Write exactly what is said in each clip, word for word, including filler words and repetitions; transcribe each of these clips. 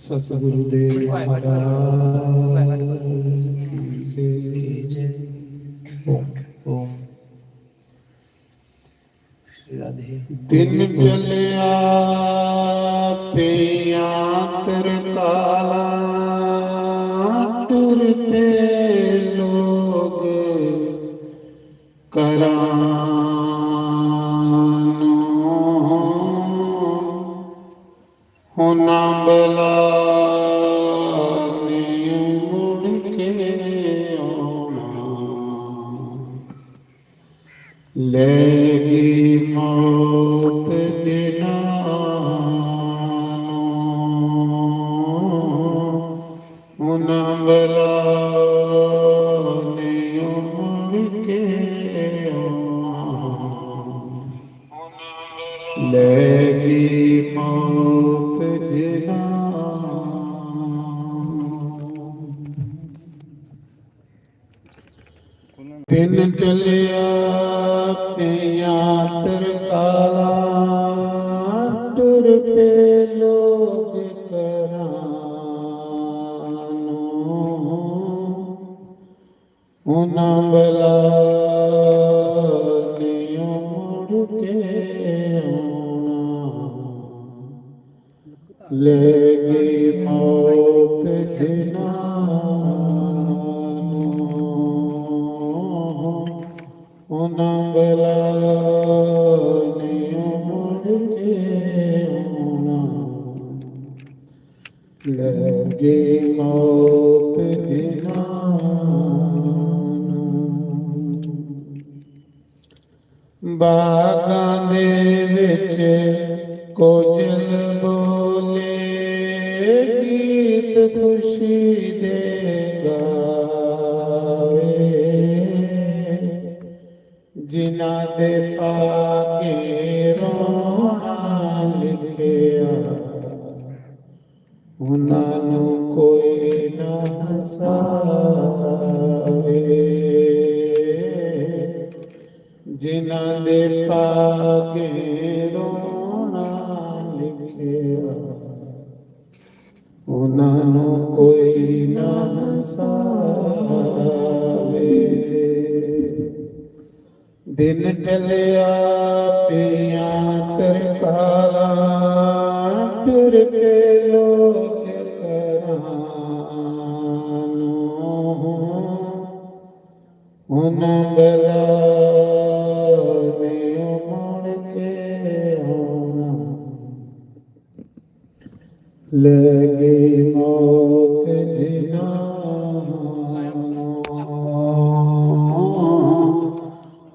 सतगुरुदेव महाराज की जय। ओम। दिन टलिया पिया तरकाला, टुर पे लोग करानो। हुन बला नहीं मुड़ के आना, लेगी मौत जिनानो। हुन बला नहीं मुड़ के आना, लेगी मौत जिनानो। दिन टलिया पिया तरकाला, टुर पे लोग करानो। हुन बला नहीं मुड़ के आना, लेगी मौत जिनानो। हुन बला नहीं मुड़ के आना, लेगी मौत जिनानो। बागां दे विच कोयल बोले, गीत खुशी दे गावे, जिन्हां दे भागे रोना लिखिया, उन्हां नूं कोई ना हसावे। जिन्हां दे भागे रोना लिखिया, उन्हां नूं कोई ना हसावे। दिन टलिया पिया तरकाला, टुर पे लोग करानो। हुन बला नहीं मुड़ के आना, लेगी मौत जिनानो।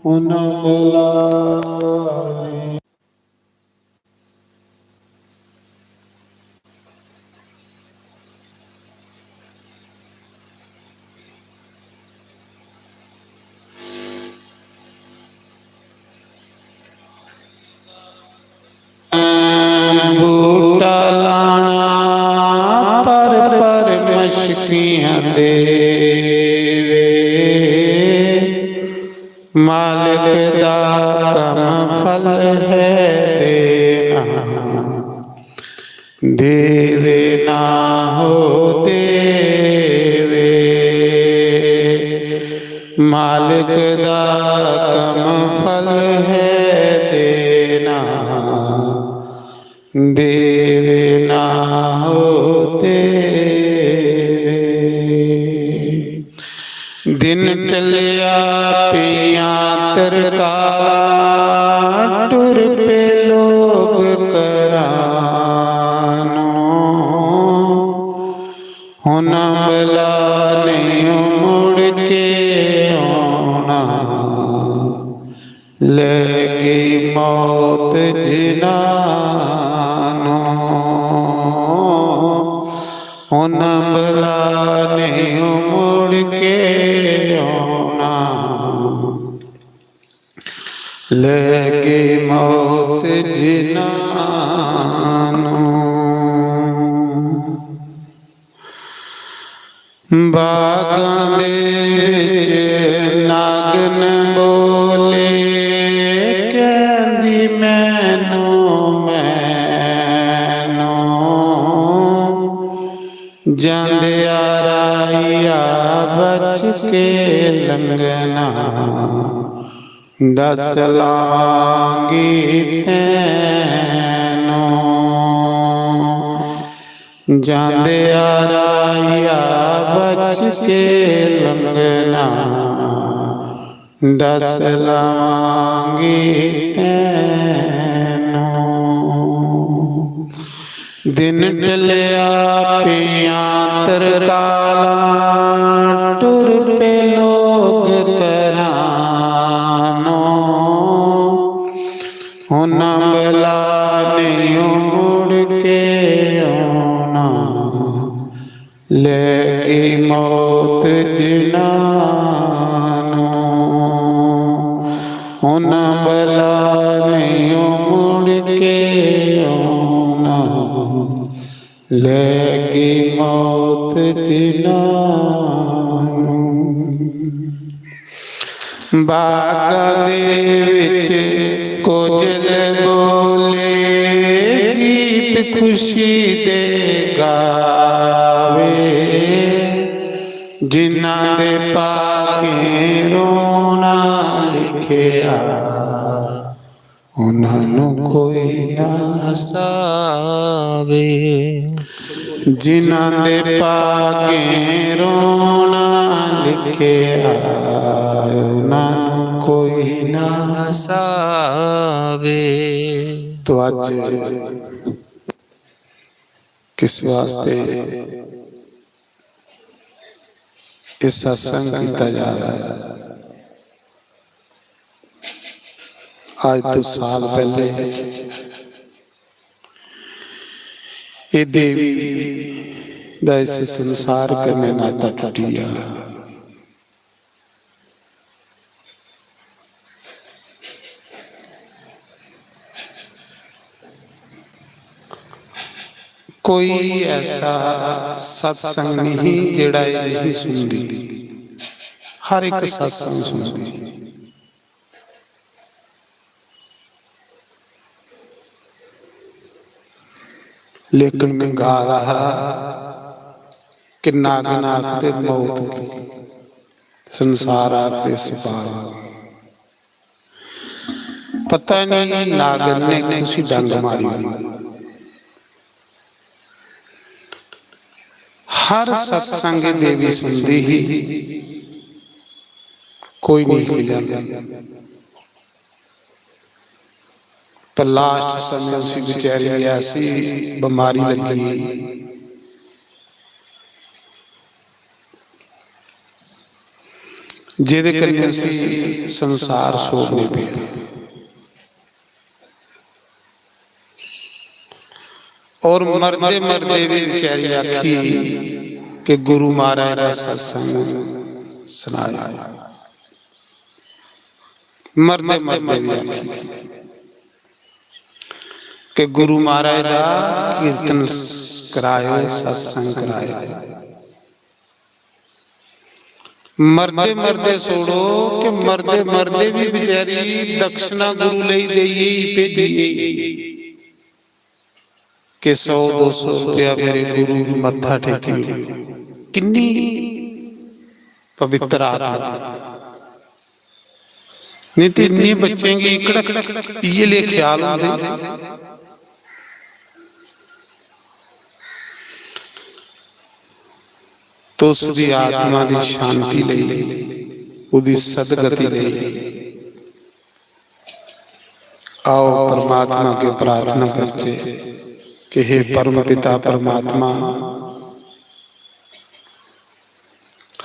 हुन बला नहीं बूटा लाना पर पर मशकियां देवे, मालिक दा कम फल है देना, देवे ना हो देवे। मालिक दा कम फल है देना, देवे ना हो देवे। दिन टलिया पिया तरकाला, टुर पे लोग करानो। हुन बला नहीं मुड़ के आना, लेगी मौत जिनानो। हुन बला नहीं मुड़ के आना, लेगी मौत जिनानो। बागां दे विच नागन बोले, कहंदी मैनू, मैनू, जांदे आराइया बच के लंघना, दस लांगी तैनू। जांदे आराइया बच के लंघना, दस लांगी तैनू। दिन टलिया पियां तरकालां, टुर पे लोग घरां नू। उन्हां भला नहीं मुड़ के औना, लैगी मौत जिन्हां नू। उन्हां भला नहीं मुड़ के औना, लैगी मौत जिन्हां नू। बागां दे विच कोयल बोले, गीत खुशी दे गावे, जिन्हां दे भागें रोना लिखिया, उन्हां नू कोई ना हसावे। जिन्हां दे भागें रोना लिखिया, उन्हां नू कोई ना हसावे। तो अज किस वास्ते एह सत्संग कीता जा रहा है? अज तो साल पहले एह देवी दा इस संसार कन्नै नाता टुटी गया। कोई ऐसा सत्संग नहीं जेड़ा एह नहीं सुनदी, हर एक सत्संग सुनदी। लेकिन मैं गा रहा कि नागन आखदे मौत की, संसार आखदे सुपाल। पता नहीं नागन ने कुसी डंग मारी। हर सत्संग देवी सुनदी ही, कोई नहीं खिजांदा। पर लास्ट समय उसी बेचारी ऐसी बीमारी लगी, जेदे कन्नै उसी संसार छोड़ने पे। और मरदे मरदे भी बेचारी आखी कि गुरु महाराज दा सत्संग सुनाया। मरदे मरदे भी आखी कि गुरु महाराज दा कीर्तन स-, करायो, सत्संग करायो। मरदे मरदे छोड़ो कि मरदे मरदे भी बेचारी दक्षिणा गुरु लेई देइए ही भेजी गई कि सौ दो सौ रुपया मेरे गुरु गी मत्था टेकी ओड़ो। किन्नी पवित्र आत्मा। नहीं तो इन्ने बच्चें गी इकड़ा इये ले ख्याल होंदे। तो उसदी आत्मा दी शांति लेई, उदी सदगति लेई आओ परमात्मा के प्रार्थना करचे कि हे परम पिता परमात्मा,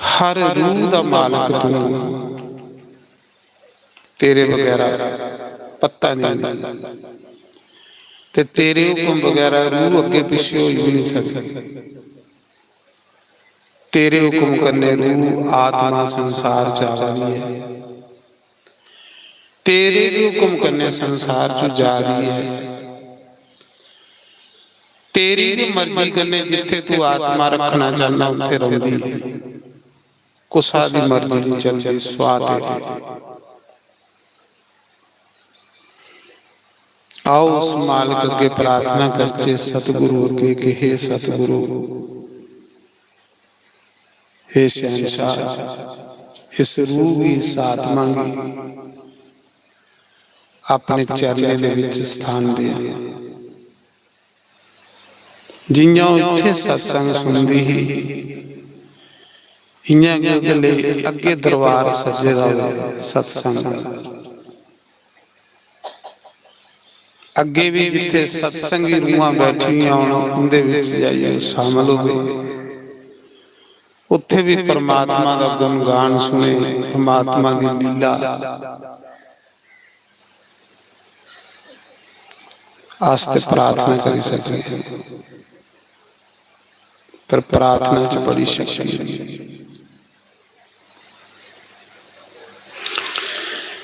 हर रूह दा मालक तू, तेरे बगैरा पत्ता नहीं, ते तेरे हुक्म बगैरा रूह अगे पिछे होई भी नहीं सकती। तेरे हुक्म कन्ने रूह आत्मा संसार च आवा दी है, तेरे भी हुक्म कन्ने संसार च जा रही है। तेरी भी मर्जी कन्ने जिथे तू आत्मा रखना चाहना उथे रौंदी है। कुसा दी मर्जी नहीं चलती, स्वाह तेरे। आओ उस मालक अगे प्रार्थना करचे, सतगुरु अगे कि हे सतगुरु, हे शहंशाह, इस रूह गी, इस आत्मा गी अपने चरणें दे विच स्थान देआं। जियां ओह इत्थे सत्संग सुनदी ही, इयां गै ओहदे लेई अग्गे दरबार सज्जे दा होवे सत्संग दा। अग्गे भी जिथे सत्संगी रूहां बैठी दियां होन, उंदे विच जाइए शामिल होवे। उत्थे भी परमात्मा दा गुणगान सुने, परमात्मा दी लीला आस्ते प्रार्थना करी सकने हैं, पर प्रार्थना च बड़ी शक्ति है।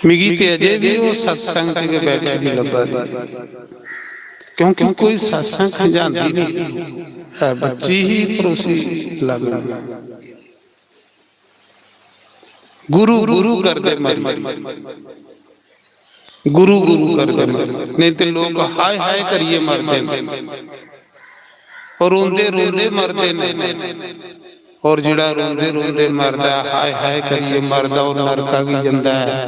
मिगी ते अजे भी वो सत्संग च गै बैठी दी लब्भा दी, क्योंकि कोई सत्संग खंजांदी नहीं है, बच्ची ही, पर उसी लगना। गुरु गुरु करदे मरी, गुरु गुरु करदे मरी, नहीं ते लोग हाय हाय करिए मरदे ने, और रोंदे रोंदे मरदे ने। और जेड़ा रोंदे रोंदे मरदा है, हाय हाय करिए मरदा, और नरका गी जंदा है।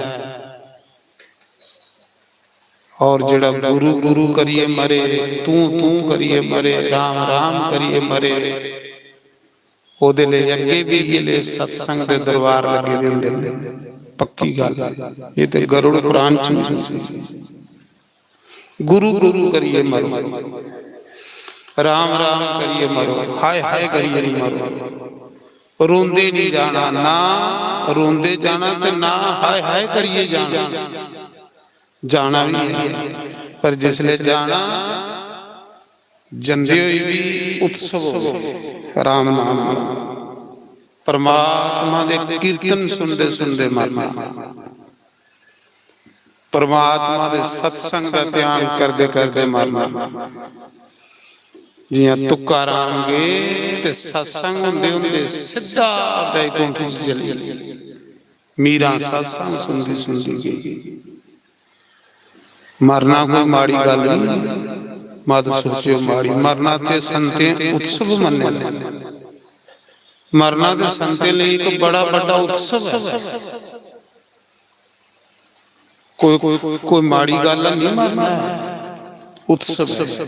और जेड़ा गुरु गुरु करिए मरे, तू तू करिए मरे, राम राम करिए मरे, ओदे लेई अग्गे भी इये ले सत्संग दे दरबार लगे दे होंदे ने। पक्की गल है, ये ते गरुड़ पुराण च भी दस्सी। गुरु गुरु करिए मरो, राम राम करिए मरो, हाय हाय करिए नहीं मरो। रोंदे नहीं जाना, ना रोंदे जाना ते ना हाय हाय करिए जाना। जाना भी है, पर जिसले जाना, जंदे होई भी उत्सव होवे राम नाम दा, परमात्मा दे कीर्तन सुनदे सुनदे मरना, परमात्मा दे सत्संग दा ध्यान करदे करदे मरना। जियां तुकाराम गए ते सत्संग हुंदे हुंदे सिद्धा बैकुंठ च चली गे। मीरा सत्संग सुनदी सुनदी गई। मरना कोई माड़ी गल नहीं, मत सोचो माड़ी। मरना ते संतें उत्सव मन्ने दा। मरना ते संतें लेई एक बड़ा बड़ा उत्सव है। कोई कोई कोई माड़ी गल नहीं, मरना है, उत्सव है।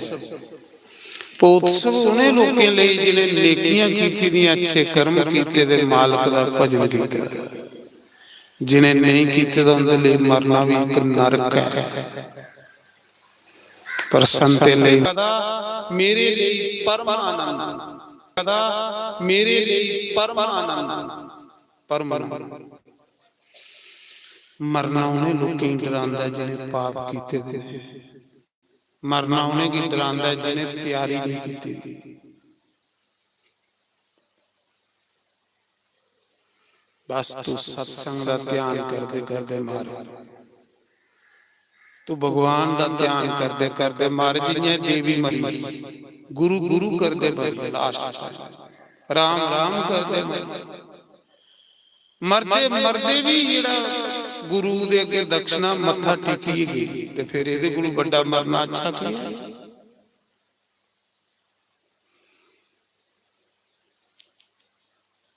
पर उत्सव उन्हें लोकें लेई जिन्हें नेकियां कीती दियां, अच्छे कर्म कीते दे, मालक दा भजन कीते दा। जिन्हें नहीं कीते दा, उंदे लेई मरना भी एक नरक है। पर संतें लेई कदा मेरे लेई परम आनंद, कदा मेरे लेई परम आनंद, परम आनंद। मरना उन्हें लोकें गी डरांदा जिन्हें पाप कीते दे ने। मरना उन्हें गी डरांदा जिन्हें तैयारी नहीं कीती दी। बस तू सत्संग दा ध्यान करदे करदे मर, तू भगवान दा ध्यान करदे करदे मर। जियां देवी मरी, गुरु गुरु करदे मरी, लास्ट राम राम करदे मरी। मरदे मरदे भी जेड़ा गुरु दे अगे दक्षिणा मत्था टिकी गई, ते फिर एदे कोलू बड़ा मरना अच्छा की है?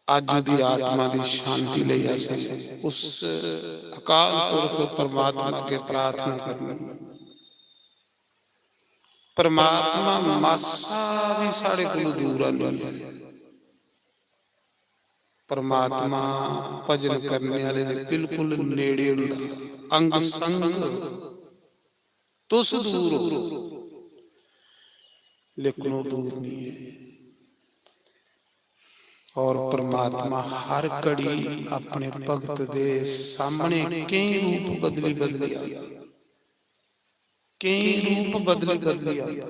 अज दी आत्मा दी शांति लेई असें उस अकाल पुरख परमात्मा अगे प्रार्थना करनी। परमात्मा मासा भी साढ़े कोलू दूर नहीं है। परमात्मा भजन करने वाले दे बिल्कुल नेड़े हुंदा, अंग संग। तुस दूर हो, लेकिन वो दूर नहीं है। और परमात्मा हर घड़ी अपने भगत दे सामने कई रूप बदली बदली आता, कई रूप बदली बदली आता।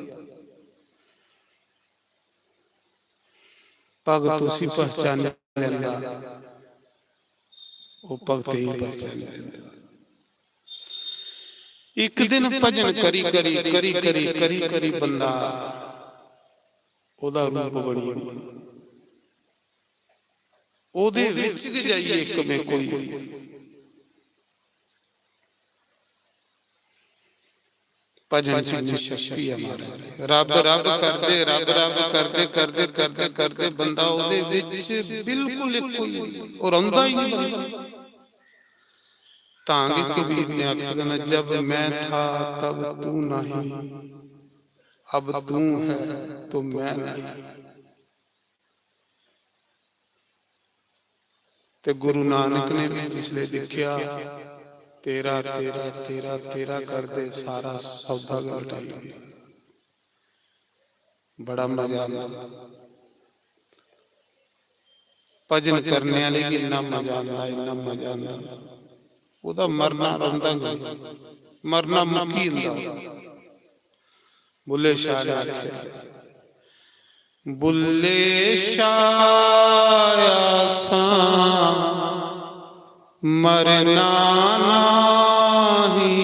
भगत उसी पहचानी लैंदा, वो भगत ही पहचानी लैंदा। एक दिन भजन करी करी करी करी करी करी बंदा ओदा रूप बनी जंदा। ओदे विच गै जाइए इक में कोई भजन च इन्नी शक्ति ऐ महाराज। रब रब करदे, रब रब करदे, करदे, करदे, करदे बंदा ओह्दे बिच बिल्कुल इक होई जंदा, ओह् रौंह्दा ही नहीं बंदा। तां गै कबीर ने आखे दा ना, "जब मैं था तब तू नहीं, अब तू है तो मैं नहीं।" ते गुरु नानक ने भी जिसले दिखेआ, "तेरा, तेरा, तेरा, तेरा" करदे सारा सौदा गै लटाई गया। बड़ा मजा आंदा। भजन करने आह्ले गी इन्ना मजा आंदा, इन्ना मजा आंदा। ओह्दा मरना रौंह्दा गै नेईं, मरना मुक्की जंदा। बुल्ले शाह ने आखेआ, "बुल्ले शाह आसां मरना नाही,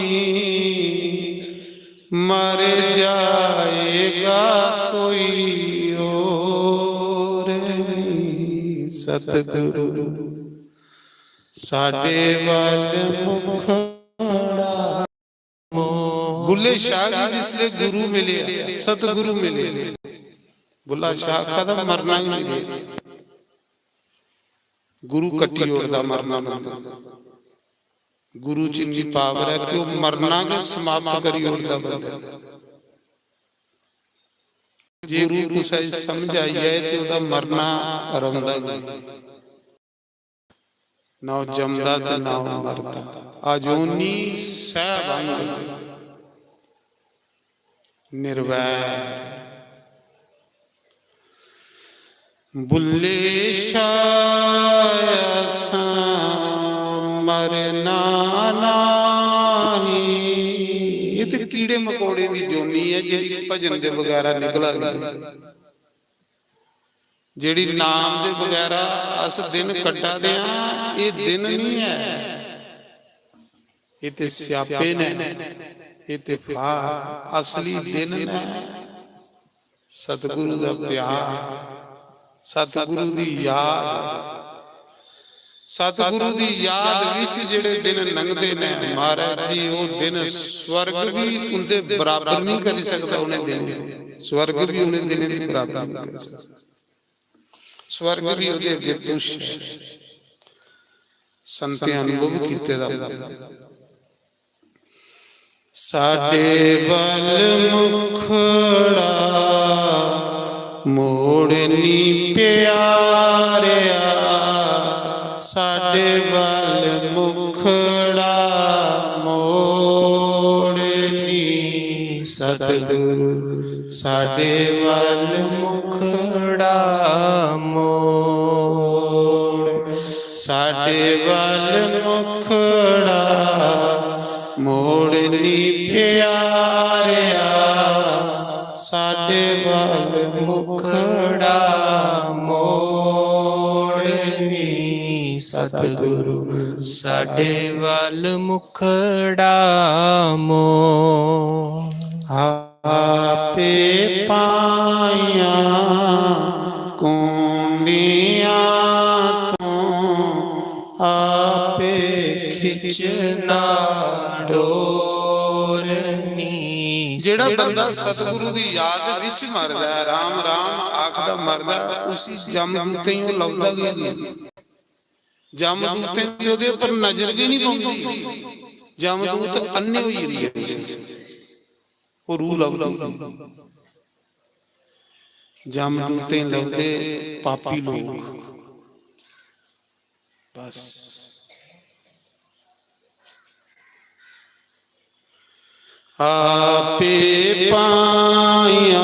मर जाएगा कोई और नहीं।" सतगुरु साडे वल मुखड़ा। बुल्ले शाह गी जिसले गुरु मिले, सतगुरु मिले, बुल्ला शाह आखा दा, "मरना ही नहीं रेहा।" गुरु कट्टी ओड़दा मरना बंदा। गुरु च इन्नी पावर है कि ओह् मरना गै समाप्त करी ओड़दा बंदा। जे गुरु कुसै गी समझ आई जाए ते ओह्दा मरना रौंह्दा गै नेईं। ना ओह् जमदा ते ना ओह् मरदा। अजोनी सैभंग निर्वैर। बुल्ले शाह असां मरना नाही। एह् ते कीड़े मकोड़े दी जोनी ऐ जेह्ड़ी भजन दे बगैरा निकला दी ऐ। जेह्ड़ी नाम दे बगैरा अस दिन कट्टा दे आं, एह् दिन निं ऐ। एह् ते स्यापे न, एह् ते फाह्। असली दिन न सतगुरु दा प्यार, सतगुरु दी याद। सतगुरु दी याद विच जेह्ड़े दिन लंघदे न महाराज जी, ओह् दिन स्वर्ग भी उंदे बराबर नहीं करी सकदा। उ'नें दिनें, स्वर्ग भी उ'नें दिनें दी बराबर नहीं करी सकदा। स्वर्ग भी ओह्दे अग्गे तुच्छ ऐ। संतें अनुभव कीते दा। साडे बल मुखड़ा मोड़नी प्यारेआ, साडे बल मुखड़ा मोड़नी। सतगुरु साडे बल मुखड़ा मोड़, साडे बल मुखड़ा मोड़नी प्यारेआ, साडे बल मुखड़ा मोड़नी। सतगुरु साडे बल मुखड़ा मोड़। आपे पाइयां कुंडियां तूं, आपे खिच्चदा डोर नी। जेह्ड़ा बंदा सतगुरु दी याद विच मरदा ऐ, राम राम आखदा मरदा ऐ, उसी जमदूतें गी ओह् लभदा गै नेईं। जमदूतें दी ओह्दे उप्पर नजर गै नहीं पौंदी। जमदूत अन्ने होई जंदे उसी। ओह् रूह लभदी नहीं। जमदूतें लभदे पापी लोक। बस। आपे पाइयां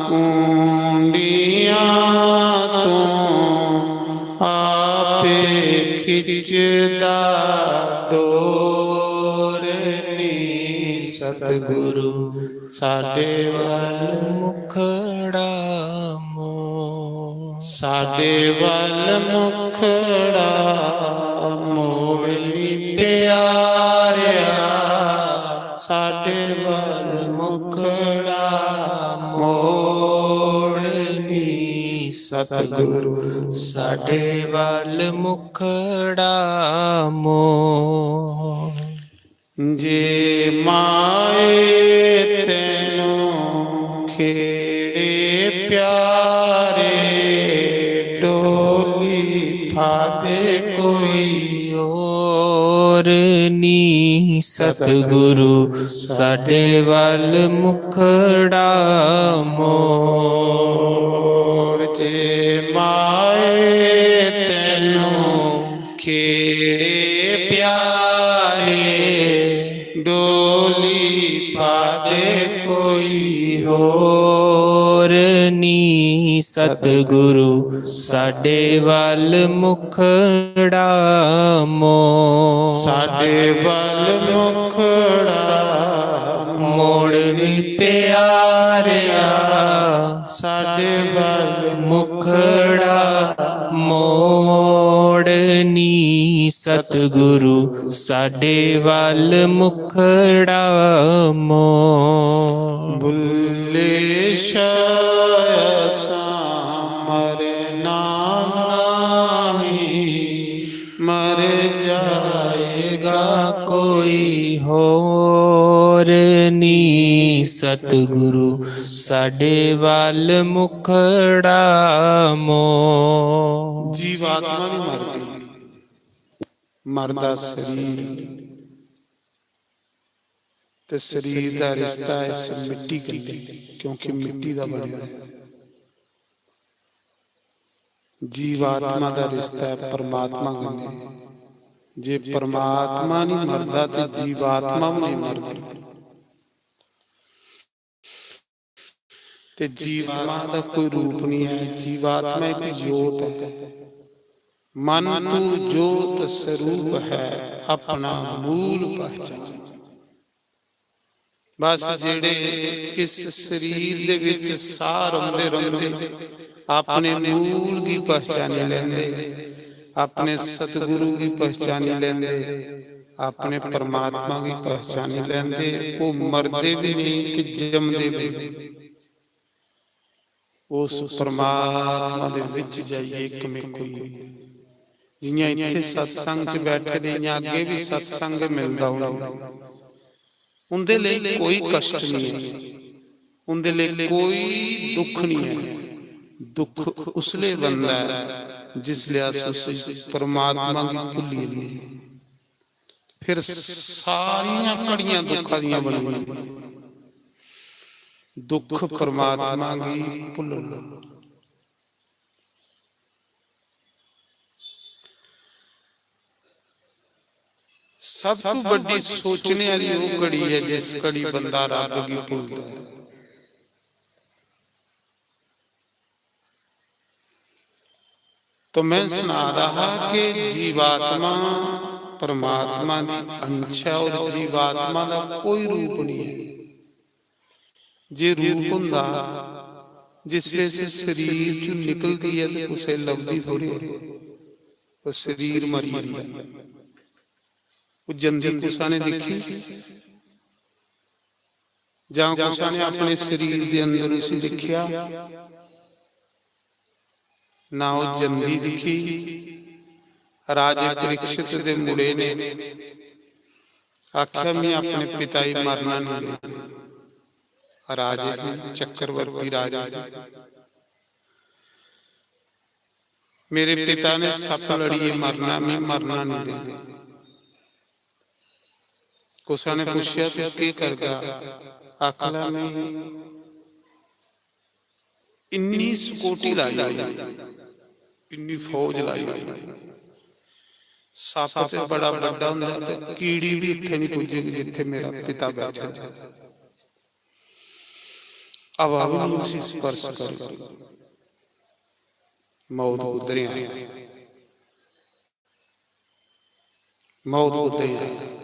कुंडियां तूं, आपे खिच्चदा डोर नी। सतगुरु साडे वल मुखड़ा मोड़, साडे वल मुखड़ा मोड़ नी प्यारेआ, साडे वल मुखड़ा मोड़ नी। सतगुरु साडे वल मुखड़ा मोड़। जे माए तैनू खेड़े प्यारे, डोली पा दे कोई। होर नी सतगुरु साडे वल मुखड़ा मोड़। जे माए तैनू खेड़े प्यारे, डोली पा दे कोई। होर नी सतगुरु साडे वल मुखड़ा मोड़। साडे वल मुखड़ा मोड़ नी प्यारेआ, साडे वल मुखड़ा मोड़ नी सतगुरु साडे वल मुखड़ा मोड़। बुल्ले शाह असां मरना नाही, मर जाएगा कोई। होर नी सतगुरु साडे वल मुखड़ा मोड़। जीवात्मा नहीं मरदी, मरदा शरीर। ते शरीर दा रिश्ता इस मिट्टी कन्नै, क्योंकि मिट्टी दा बने दा ऐ। जीवात्मा दा रिश्ता ऐ परमात्मा कन्नै। जे परमात्मा नहीं मरदा ते जीवात्मा भी नहीं मरदी। ते जीवात्मा दा कोई रूप नहीं है। जीवात्मा एक जोत है। मन तू जोत स्वरूप है, अपना मूल पहचान। बस जेड़े इस शरीर दे विच साह रौंदे रौंदे अपने मूल गी पहचानी लेंदे, अपने सतगुरु गी पहचानी लेंदे, अपने परमात्मा गी पहचानी लेंदे, वो मरदे भी नहीं ते जमदे भी नहीं। उस परमात्मा दे विच जाइए इक मिक होई जंदे। जियां इत्थे सत्संग च बैठे दे, इयां अग्गे भी सत्संग मिलदा होना। उंदे लेई कोई कष्ट नहीं है, उंदे लेई कोई दुख नहीं है। दुख उसले बनदा है जिसले अस उस परमात्मा गी भुल्ली जन्ने आं। फिर सारियां घड़ियां दुखा दियां बनी जंदियां। दुख परमात्मा गी भुल्लना। सब तू बड्डी सोचने आली ओह घड़ी है जिस घड़ी बंदा रब गी भुलदा है। तो मैं सुना रहा कि जीवात्मा परमात्मा दी अंश है और जीवात्मा दा कोई रूप नहीं है। जे रूप हुंदा, जिसले इस शरीर चों निकलदी ऐ ते कुसै लभदी थोड़ी ऐ, ओह शरीर मरी जंदा ऐ। ओह जंदी कुसा ने दिक्खी जां कुसा ने अपने शरीर दे अंदर उसी दिक्खेआ? ना ओह जंदी दिक्खी। राजे परीक्षित दे मुड़े ने आख्या, "मैं अपने पिता गी मरना नहीं देना।" राजे ही, चक्रवर्ती राजे ही। "मेरे पिता ने सप लड़िए मरना, मैं मरना नहीं देना।" कुसा ने पूछया, "तू के करगा?" आखला, "मैं इन्नी सिक्योरिटी लाई होई, इन्नी फौज लाई होई, सप ते बड़ा बड्डा हुंदा, ते कीड़ी भी इत्थे नहीं पुज्जेगी जित्थे मेरा पिता बैठा है। हवा भी नहीं उसी स्पर्श करेगी।" मौत कुदरे आए, मौत कुदरे आए।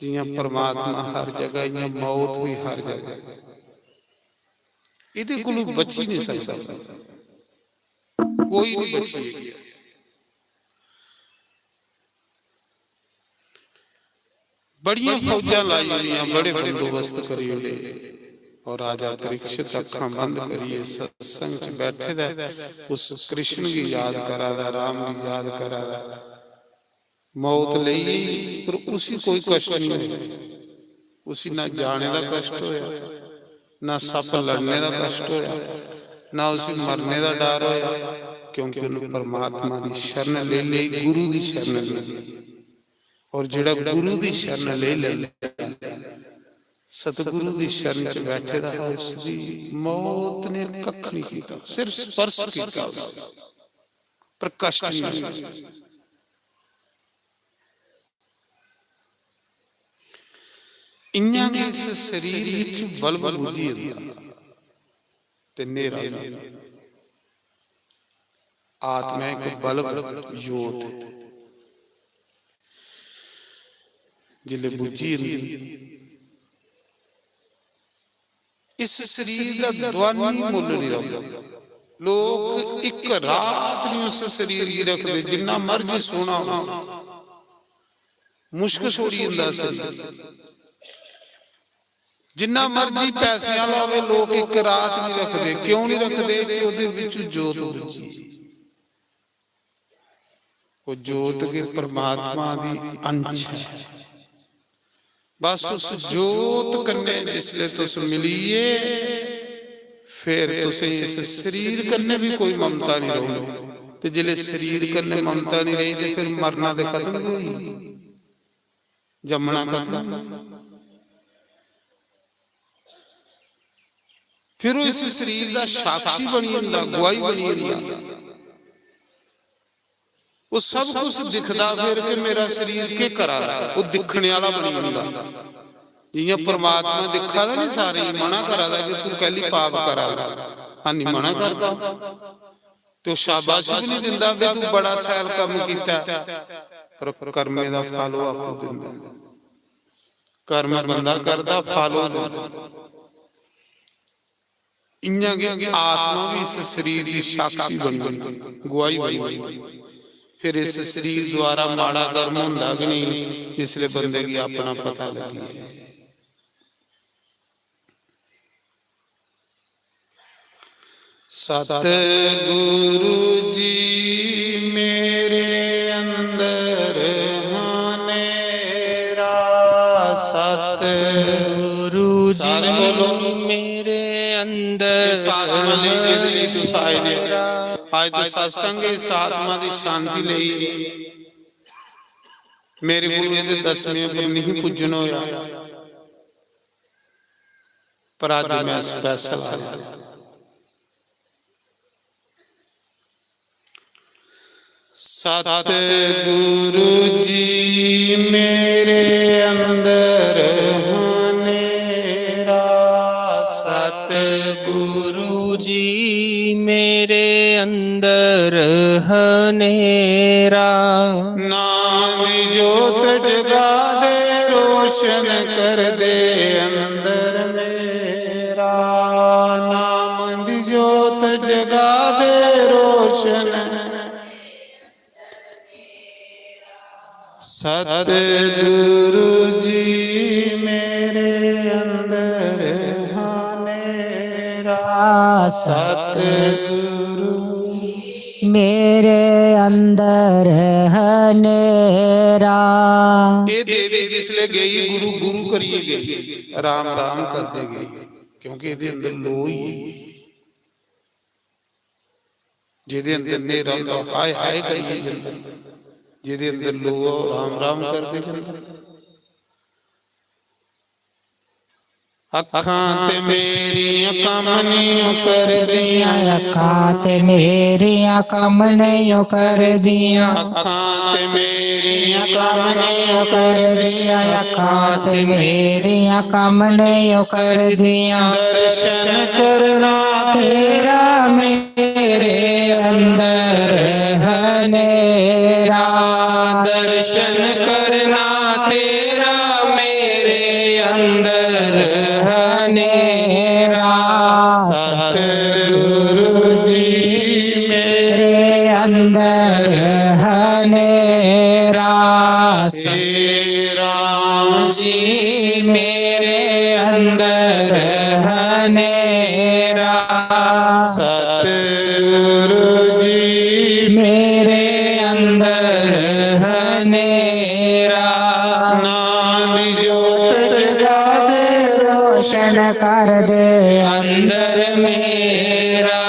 जियां परमात्मा हर जगह, इयां मौत भी हर जगह। इदे कोलू बची नहीं सकदा, कोई नहीं बची। बड़ियां फौजां लाई होइयां, बड़े बंदोबस्त करी ओड़े। और राजा परीक्षित अखां बंद करिए सत्संग च बैठे दा, उस कृष्ण गी याद करा दा, राम गी याद करा दा। मौत लेई, पर उसी कोई कष्ट नहीं होया। उसी ना जाने दा कष्ट होया, ना सप्प लड़ने दा कष्ट होया, ना उसी मरने दा डर होया, क्योंकि उन्हें परमात्मा दी शरण ले ली, गुरु दी शरण ले ली। और जेड़ा गुरु दी शरण ले लेंदा, सतगुरु दी शरण च बैठे दा हा, उसदी मौत ने कख नहीं किया, सिर्फ स्पर्श किया, उस पर कष्ट नहीं होया। इयां गै इस शरीर विच बल्ब बुझी जंदा ते न्हेरा होई जंदा। आत्मा इक बल्ब, जोत, जिसले बुझी जंदी, इस शरीर दा दुआनी मुल्ल नहीं रौंदा। लोग इक रात नहीं उस शरीर गी रखदे, जिन्ना मर्जी सोहना हो, मुश्क छोड़ी जंदा शरीर। जिन्ना मर्जी पैसे आह्ला होवे, लोग इक रात नहीं रखदे। क्यों नहीं रखदे? कि ओहदे विच जोत बुझी। वो जोत के परमात्मा दी अंश है। बस उस जोत कन्ने जिसले तुस मिलिए, फिर तुसें इस शरीर कन्ने भी कोई ममता नहीं रौहनी। ते जिसले शरीर कन्ने ममता नहीं रही, ते फिर मरना ते खत्म होई, जम्मना खत्म। फिर वो इस शरीर का साक्षी बनी जंदा, गुआही बनी जंदा। वो सब कुछ दिखदा फिर कि मेरा शरीर के करा दा, वो दिखने वाला बनी जंदा। जियां परमात्मा दिखा दा नहीं, सारे ही मना करा दा कि तू कैली पाप करा दा, हानी मना करदा। ते ओह शाबाशी भी नहीं दिंदा कि तू बड़ा शैल कम्म कीता, पर कर्मे दा फल ओह आपू दिंदा। कर्म बंदा करदा, फल ओह दिंदा। इयां गै आत्मा भी इस शरीर दी साक्षी बनी जंदी, गुआही बनी जंदी। फिर इस शरीर द्वारा माड़ा कर्म होंदा कि नहीं, जिसले बंदे गी अपना पता लगी जाए। सतगुरु जी मेरे अंदर हनेरा, सतगुरु जी सारे बोलो। मेरे अंदर ये साधना नहीं, जिंदगी तो साए दे। आज तो सत्संग इस आत्मा की शांति ले। मेरे गुरुए दे दसवें पर नहीं पूजन होया। पर अज मैं स्पेशल आया। सतगुरु जी मेरे अंदर हनेरा, सतगुरु जी मेरे अंदर हनेरा। नाम दी जोत जगा दे, रोशन कर दे अंदर मेरा। नाम दी जोत जगा दे, रोशन। सतगुरु जी मेरे अंदर हनेरा, सतगुरु मेरे अंदर हनेरा। ये देवी जिसले गई गुरु गुरु करिए गई, राम राम करते गई, क्योंकि ये अंदर लो ही है। जेदे अंदर नेरा होंदा, हाय हाय करिए जंदा, जेदे अंदर लो, राम राम करते जंदा। अखां ते मेरियां कम नहीं ओ करदियां। अखां ते मेरियां कम नहीं ओ करदियां। अखां ते मेरियां कम नहीं ओ करदियां। अखां ते मेरियां कम नहीं ओ करदियां। दर्शन करना तेरा मेरे अंदर हनेरा। दर्शन करना तेरा मेरे अंदर हनेरा। सतगुरु जी मेरे अंदर हनेरा। श्री राम जी मेरे अंदर हनेरा। सतगुरु जी मेरे अंदर हनेरा। कर दे अंदर मेरा।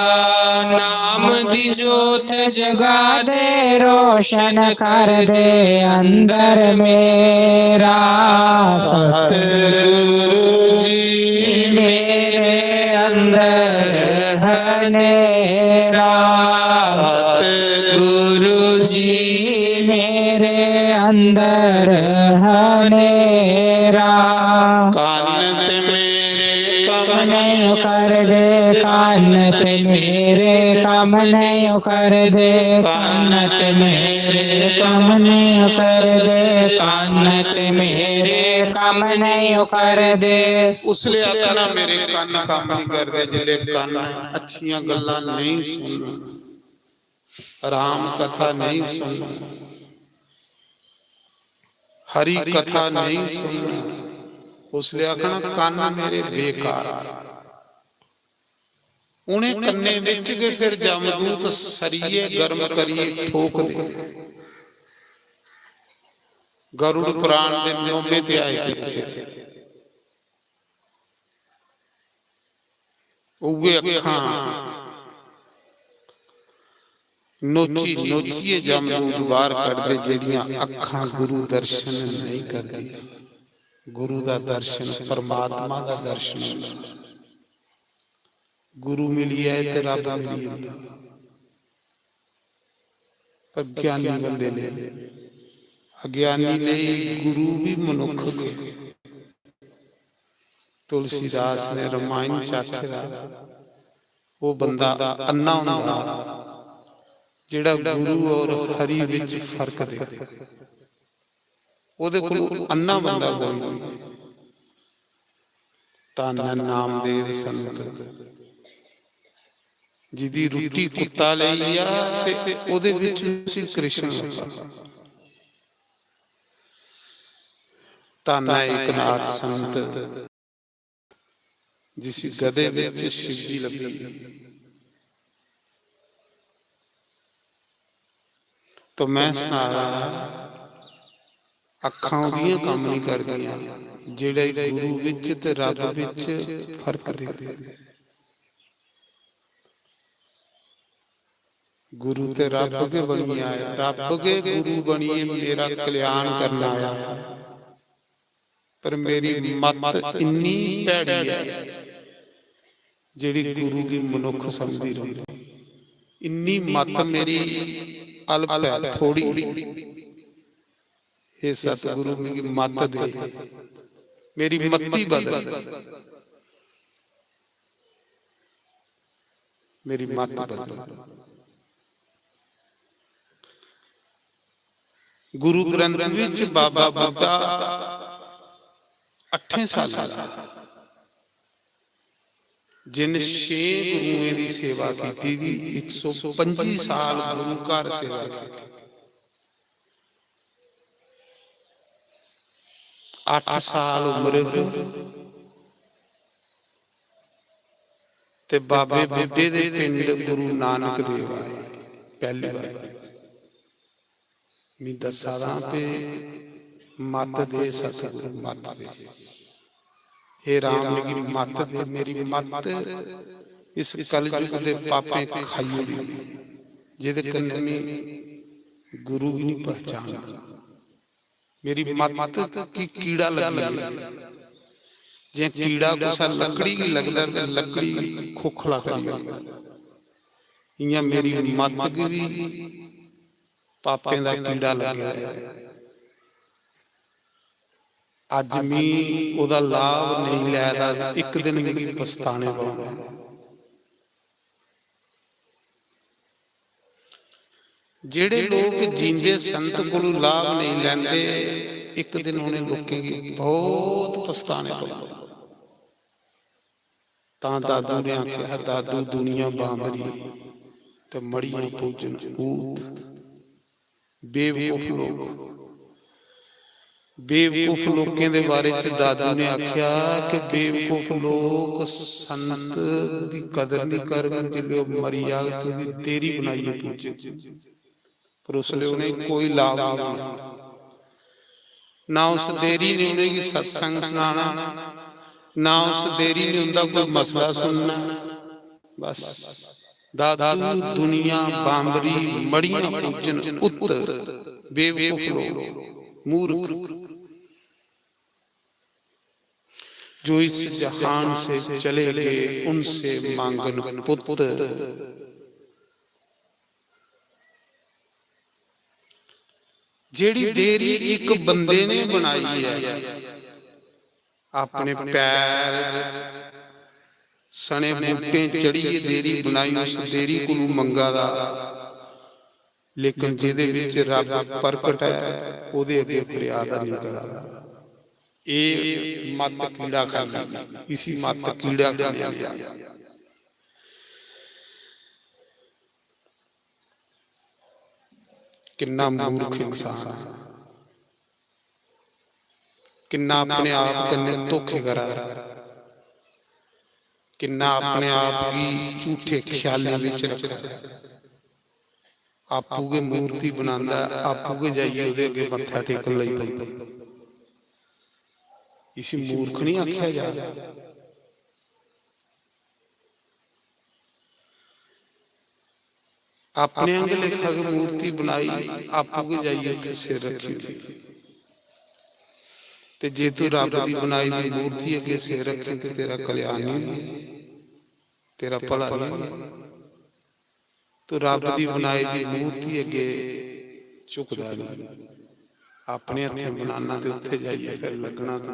नाम दी जोत जगा दे, रोशन कर दे अंदर मेरा। सतगुरु जी मेरे अंदर हनेरा। सतगुरु जी मेरे अंदर हनेरा। कान ते मेरे कम नहीं कर दे, कान ते मेरे कम नहीं कर दे, कान ते मेरे कम नहीं कर दे, कान ते मेरे कम नहीं कर दे। उसले आखना मेरे कन्न कम्म नहीं करदे, जिसले कन्न अच्छियां गल्लां नहीं सुनन, राम कथा नहीं सुनन, हरि कथा नहीं सुनन, उसले आखना कन्न मेरे बेकार। उ'नें कन्नें बिच गै फिर जमदूत सरिये गर्म करियै ठोकदे। गरुड़ पुराण दे नौमें अध्याय च लिखे। उ'ऐ अक्खां नोची नोचियै जमदूत बाहर कढदे, जेहड़ियां अक्खां गुरु दर्शन नहीं करदियां। गुरु दा दर्शन, परमात्मा दा दर्शन होंदा। गुरु मिली जाए ते रब मिली जंदा। पर ज्ञानी बंदे ने, अज्ञानी लेई गुरु भी मनुख गै। तुलसीदास ने रामायण च आखे दा, ओह बंदा अन्ना होंदा जेड़ा गुरु और हरि विच फर्क देखदा। ओहदे कोल अन्ना बंदा कोई नहीं। धन है नामदेव संत, जिदी रुट्टी कुत्ता लेई गेआ ते ओहदे विच उसी कृष्ण लब्भा। धन है एकनाथ संत, जिसी गधे विच शिवजी लब्भी। तो मैं सना रहा, अक्खां ओहदियां कम्म नहीं करदियां जेड़े गुरु विच ते रब विच फर्क दिखदे ने। गुरु ते रब गै बनियै आया, रब गै गुरु बनियै मेरा कल्याण करन आया। पर मेरी मत इन्नी भैड़ी ऐ जेड़ी गुरु गी मनुख समझदी रौंह्दी। इन्नी मत मेरी अल्प ऐ, थोड़ी। हे सतगुरु, मिगी मत दे, मेरी मत्ती बदल, मेरी मत बदल। गुरु ग्रंथ विच बाबा बुड्ढा अठें सालें दा, जिन छे गुरुएं दी सेवा कीती दी, इक सौ पंजी साल गुरु घर सेवा कीती। अठ साल उम्र ही ते बाबे बुड्ढे दे पिंड गुरु नानक देव आए पैहली बार। मी दस्सा दा पे मत दे सतगुरु मत दे। हे राम, मिगी मत दे, मेरी मत इस कलयुग दे पापें खाई ओड़ी दी, जेदे कन्नै मी गुरु भी नहीं पहचानदा। मेरी मत की कीड़ा लगी है। जे कीड़ा कुसा लकड़ी की लगदा ते लकड़ी खोखला करी ओड़दा। इयां मेरी मत गी भी पापें दा कीड़ा लग्गे दा ऐ। अज्ज मी ओहदा लाभ नहीं लै दा, इक दिन मिगी पछताने पौने। जेड़े लोग जींदे संत कोलू लाभ नहीं लैंदे, इक दिन उन्हें लोकें गी बहुत पछताने पौंदे। तां दादू ने आख्या, "दादू, दुनिया बांबरी ते मड़ियां पूजन ऊत।" बेवकूफ लोग, बेवकूफ लोकें दे बारे च दादू ने आख्या कि बेवकूफ लोग संत दी कदर नहीं करन, जिसले ओह मरी जाग ते ओहदी देरी बनाइयै पूजे, पर उसले उन्हें कोई लाभ नहीं होना। ना उस देरी ने उन्हें गी सत्संग सुनाना, ना उस देरी ने उंदा कोई मसला सुनना। बस दादू दुनिया बांबरी मड़ियां पूजन उत्त बेवकूफ लोग, मूर्ख, जो इस जहान से चले गए उनसे मांगन पुत्त। जेड़ी देरी इक बंदे ने बनाई है, अपने पैर सने बूटें चढ़ियै देरी बनाई, उस देरी कोलू मंगा दा, लेकिन जेदे विच रब प्रकट है, ओदे अगे फरियाद नहीं करा दा। ए मत कीड़ा खाई, इसी मत कीड़ा खाने लिया। किन्ना मूर्ख इंसान, किन्ना अपने आप कन्नै धोखे करा दा, किन्ना अपने आप गी झूठे ख्यालें विच रखा दा। आपू गै मूर्ति बनांदा ऐ, आपू गै जाइयै ओह्दे अग्गें मत्था टेकन लगी पौंदा। इसी मूर्ख नहीं आखेआ जा। अपने आंगे लेखा गै मूर्ति बनाई, आपू गै जाइयै उत्थै सिर रक्खी ओड़ी। ते जे तू रब दी बनाई दी मूर्ति अग्गें सिर रक्खे ते तेरा कल्याण नहीं होया, तेरा भला नहीं होया। तू रब दी बनाई दी मूर्ति अग्गें झुकदा नहीं, अपने हत्थें बनाना ते उत्थै जाइयै फिर लग्गना तू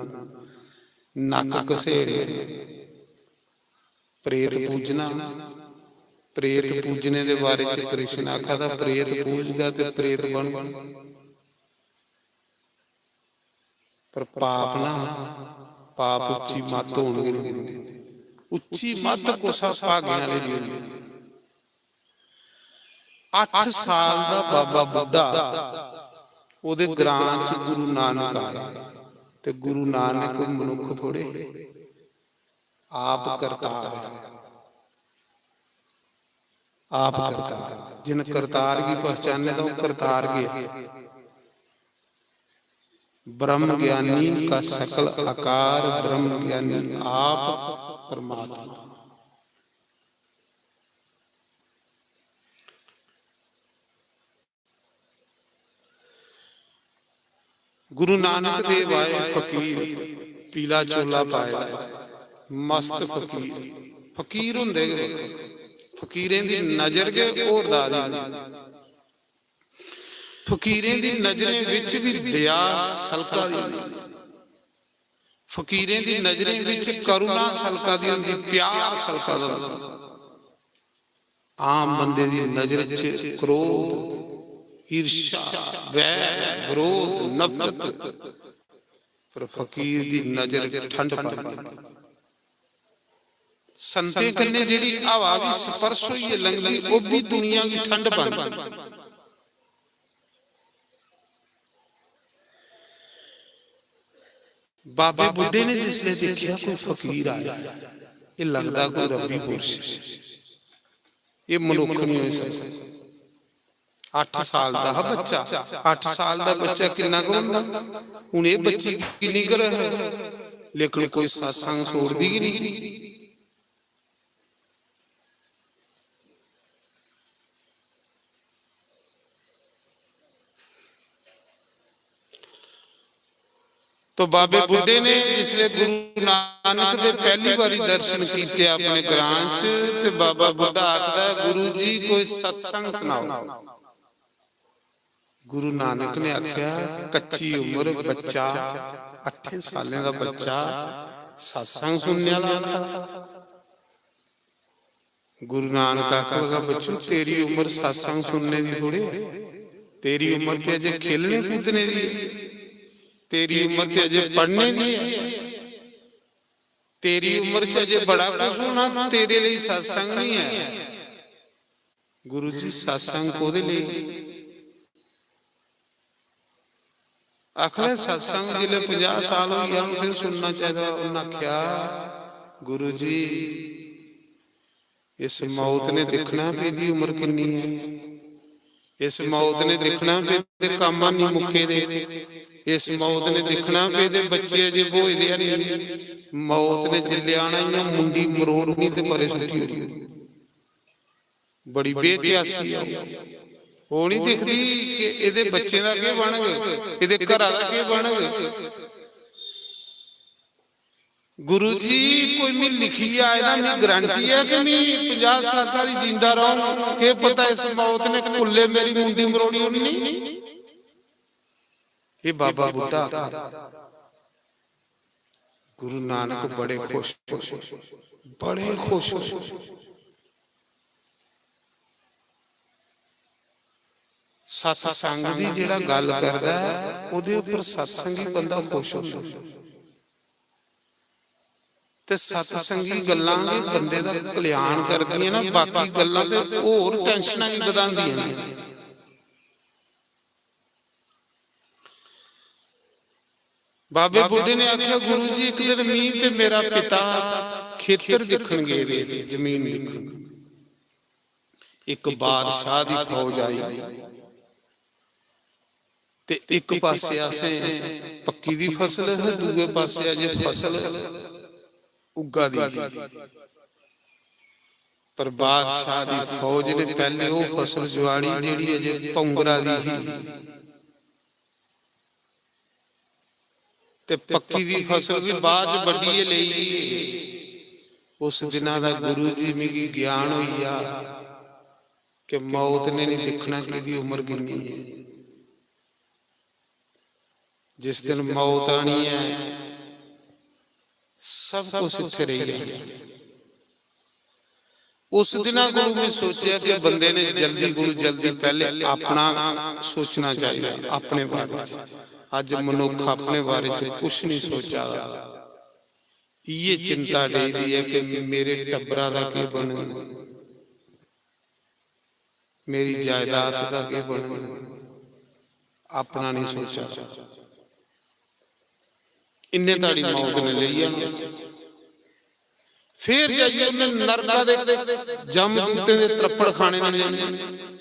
नक्क घसेड़ने। प्रेत पूजना, प्रेत पूजने दे बारे च कृष्ण आखा दा, प्रेत पूजगा ते प्रेत बनगा। पर पाप ना, पाप उच्ची मत होन गै नहीं दिंदे। उच्ची मत कुसा भागें आह्ले दी होंदी। अट्ठ साल दा बाबा बुड्ढा ओह्दे ग्रां च गुरु नानक आए, ते गुरु नानक मनुक्ख थोड़े हे, आप करतार है, आप करतार। जिन करतार गी पहचाने दा ओह् करतार गै। ब्रह्म ज्ञानी का सकल आकार, ब्रह्म ज्ञानी आप परमात्मा। गुरु नानक देव आए फकीर, पीला चोला पाए दा, मस्त फकीर। फकीर होंदे गै बक्खरे। फकीरें दी नजर गै होर दा दी होंदी। फकीरें दी नजरें बिच भी दया सलका दी होंदी। फकीरें दी नजरें बिच करुणा सलका दी होंदी, प्यार सलका दा होंदा। आम बंदे दी नजर च क्रोध, ईर्ष्या, वैर, विरोध, नफरत, पर फकीर दी नजर ठंड पांदी। संतें कन्नै जेह्ड़ी हवा बी स्पर्श होइयै लंघदी, ओह् बी दुनिया गी ठंड पांदी। बाबे बुड्ढे ने जिसलै दिक्खेआ कोई फकीर आया, एह् लगदा कोई रब्बी पुरश, एह् मनुक्ख नहीं होई सकदा। अट्ठ साल दा हा बच्चा, अट्ठ साल दा बच्चा किन्ना कुछ होंदा? हून एह् बच्ची किन्नी कर, लेकिन कोई सत्संग छोड़दी गै नहीं। तो बाबे बुड्ढे ने जिसले गुरु नानक दे पहली बारी दर्शन कीते अपने ग्रां च, ते बाबा बुड्ढा आखदा, "गुरु जी, कोई सत्संग सुनाओ।" गुरु नानक ने आख्या, "कच्ची उम्र, बच्चा, अट्ठे सालें दा बच्चा सत्संग सुनने आह्ला आखा दा।" गुरु नानक आखन लगा, "बच्चू, तेरी उम्र सत्संग सुनने दी थोड़ी है, तेरी उम्र ते अजे खेलने कूदने दी है, तेरी उम्र ते अजे पढ़ने दी है, तेरी उम्र च अजे बड़ा कुछ होना, तेरे लेई सत्संग नहीं है।" गुरु जी, सत्संग कोह्दे लेई? आखने सत्संग जिसलै पंजाह साल होई जान, फिर सुनना चाहिदा। उन्हें आख्या, "गुरु जी, इस मौत ने दिक्खना भी एह्दी उम्र किन्नी है, इस मौत ने दिक्खना भी एह्दे कम्म नहीं मुक्के दे, इस मौत ने दिक्खना भी एह्दे बच्चे अजे ब्होए दे हैनी।" मौत ने जिल्ले आना, इ'यां मुंडी मरोड़नी ते परे सुट्टी ओड़नी। बड़ी बेहतियासी ऐ। ओह् निं दिखदी कि एह्दे बच्चें दा केह् बनग, एह्दे घरा दा केह् बनग। गुरु जी, कोई मी लिखियै आए दा, मी गारंटी ऐ कि मी पंजाह् सट्ठ साल जिंदा रौह्ङ? केह् पता इस मौत ने कुल्ले मेरी मुंडी मरोड़ी ओड़नी। एह् बाबा बुड्ढा आखदा। गुरु नानक बड़े खुश होए, बड़े खुश होए। सत्संग दी जेह्ड़ा गल्ल करदा ऐ, ओह्दे उप्पर सत्संगी बंदा खुश होंदा ऐ। ते सत्संगी गल्लां गै बंदे दा कल्याण करदियां ना, बाकी गल्लां ते होर टैंशनां गी बधांदियां न। बाबे बुड्ढे ने आखेआ, "गुरु जी, इक दिन मी ते मेरा पिता खेतर दिक्खन गेदे हे, जमीन दिक्खन। इक बादशाह दी फौज आई ते इक पासे असें पक्की दी फसल ही, दूए पासे अजें फसल उग्गा दी ही। पर बादशाह दी फौज ने पैह्ले ओह् फसल जुआड़ी जेह्ड़ी अजें पौंगरा दी ही।" ते पक्की दी फसल बी बाद च बड्ढियै लेई गे। उस दिना दा गुरु जी मिगी ज्ञान होई गेआ कि मौत ने नहीं दिक्खना कि एह्दी उम्र किन्नी ऐ। जिस दिन मौत आनी ऐ, सब कुछ इत्थै रेही जाना। उस दिना कोलू मैं सोचेआ कि बंदे ने जल्दी कोलू जल्दी पैह्ले अपना सोचना चाहिदा, अपने बारे च। अज्ज मनुक्ख अपने बारे च कुछ नहीं सोचा दा। इ'यै चिंता रेही दी ऐ कि मेरे टब्बरा दा केह् बनग, मेरी जायदाद दा केह् बनग, अपना नहीं सोचा दा। इन्ने धड़ी मौत ने लेई जाना। फिर जाइयै उन्नै नरका दे जमदूतें दे त्रप्पड़ खाने ने जाइयै।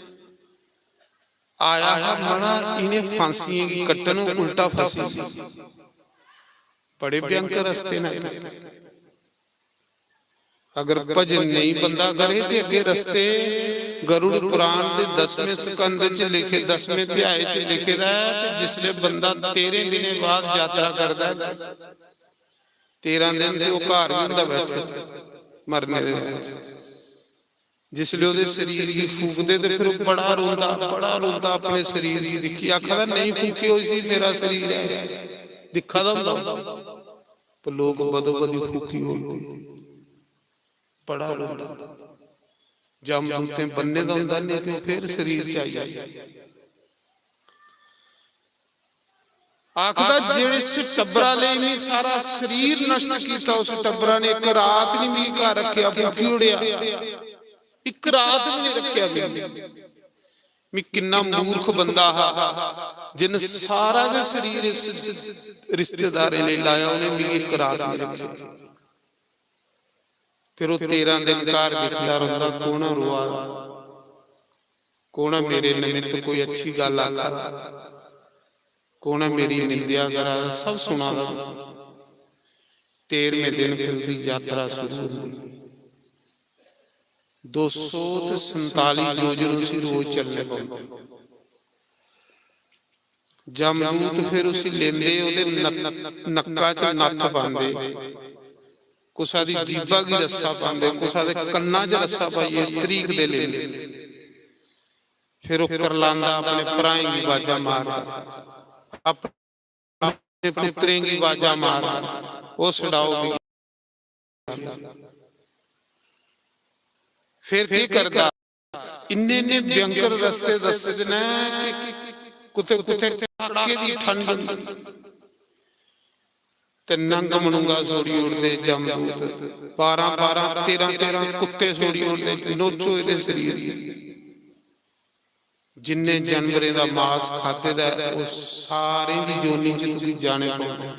आया हा मड़ा इ'नें फांसियें गी कट्टन, उल्टा फसी। बड़े भयंकर रस्ते न। अगर भजन नहीं बंदा करे ते अग्गे रस्ते गरुड़ पुराण दे दसवें स्कंद च लिखे, दसवें अध्याय च लिखे दा ऐ कि जिसले बंदा तेरें दिनें बाद यात्रा करदा ऐ, तेरां दिन ते ओह् घर गै होंदा बैठे दे, मरने दे बाद। जिसले ओह्दे शरीर गी फूकदे ते फिर ओह् बड़ा रोंदा, बड़ा रोंदा अपने शरीर गी दिक्खियै, आखदा, "नहीं फूकेओ इसी, मेरा शरीर ऐ।" दिक्खा दा होंदा, पर लोक बदो बदी फूकी ओड़दे। बड़ा रोंदा। जमदूतें बन्ने दा होंदा, नहीं ते ओह् फिर शरीर च आई जाए। आखदा, "जिस टब्बरा लेई मी सारा शरीर नष्ट कीता, उस टब्बरा ने इक रात नहीं मी घर रखेआ, फूकी ओड़ेआ। इक रात भी नहीं रखेआ मी। मी किन्ना मूर्ख बंदा हा, जिन सारा गै शरीर इस रिश्तेदारें लेई लाया, उ'नें मिगी इक रात नहीं रखेआ।" फिर ओह् तेरां दिन घर दिखदा रौंह्दा, कौन रोआ दा, कौन मेरे निमित्त कोई अच्छी गल्ल आखा दा, कौन मेरी निंदेआ करा दा, सब सुना दा। तेरहवें दिन फिर ओह्दी यात्रा शुरू होंदी। दो सौ ते संताली योजन उसी रोज चलने पौंदे। जमदूत फिर उसी लेंदे, ओह्दे नक-, नक्का च नत्थ पांदे, कुसा दी जीभा गी रस्सा पांदे, कुसा दे कन्ना च रस्सा पाइयै तरीकदे लेंदे। फिर ओह् करलांदा, अपने भ्राएं गी बाजां मारदा, अपने पुत्तरें गी बाजां मारदा, "ओह् छड़ाओ मिगी।" फिर केह् करदा? इन्ने इन्ने भयंकर रस्ते दस्से दे न कि कुतै कुतै कड़ाके दी ठंड होंदी ते नंग मनुंगा छोड़ी ओड़दे जमदूत, बारां बारां तेरां तेरां कुत्ते छोड़ी ओड़दे, नोचो एह्दे शरीर गी। जिन्ने जानवरें दा मास खाद्धे दा ऐ, ओह् सारें दी योनि च तुगी जाने पौना।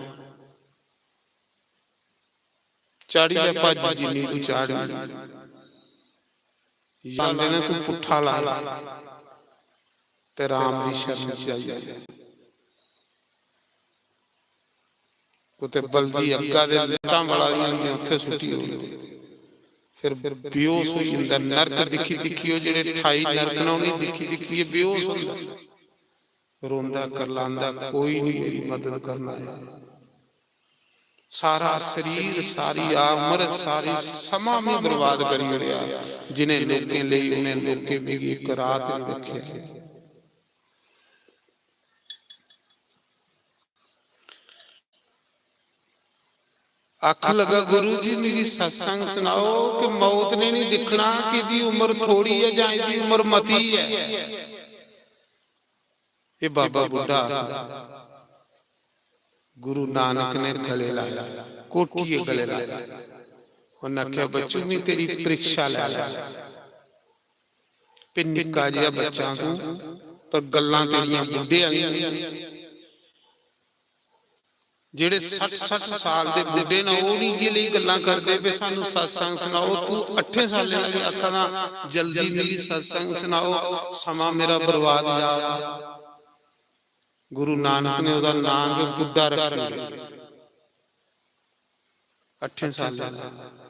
चाढ़ी लै भज्ज जिन्नी तू चाढ़नी। जांदे ने तू पुट्ठा लाया ते राम दी शरण च आई जाए। कुतै बलदी अग्गा दे लट्टां बला दियां होंदियां, उत्थै सुट्टी ओड़दे। फिर बेहोश होई जंदा। नरक दिक्खी दिक्खियै, जेह्ड़े ठाई नरक न, उ'नेंगी दिक्खी दिक्खियै बेहोश होंदा, रोंदा करलांदा, "कोई नहीं मेरी मदद करना है।" सारा शरीर, सारी आमर, सारी समां में बर्बाद करी ओड़ेआ। जिनें लोकें लेई, उनें लोकें मिगी इक रात नहीं रखेआ। आखन लगा, "गुरु जी, मिगी सत्संग सनाओ कि मौत ने नहीं दिखना कि इदी उम्र थोड़ी है जां इदी उम्र मती है।" ये बाबा बुड्ढा आखदा। गुरु नानक ने गले लाया, कोठिये गले लाया। उन्हें आख्या, "बच्चू, मैं तेरी परीक्षा लै लै।" पे निक्का जिहा बच्चा तू, पर गल्लां तेरियां बुड्ढे आलियां। जेह्ड़े सट्ठ सट्ठ साल दे बुड्ढे न, ओह् बी इ'यै लेई गल्लां करदे पे, "सानू सत्संग सनाओ।" तू अट्ठें सालें दा गै आखा दा, "जल्दी मिगी सत्संग सनाओ, समां मेरा बर्बाद जा।" गुरु नानक ने ओह्दा नां गै बुड्ढा रक्खी ओड़ेआ। अट्ठें सालें दा।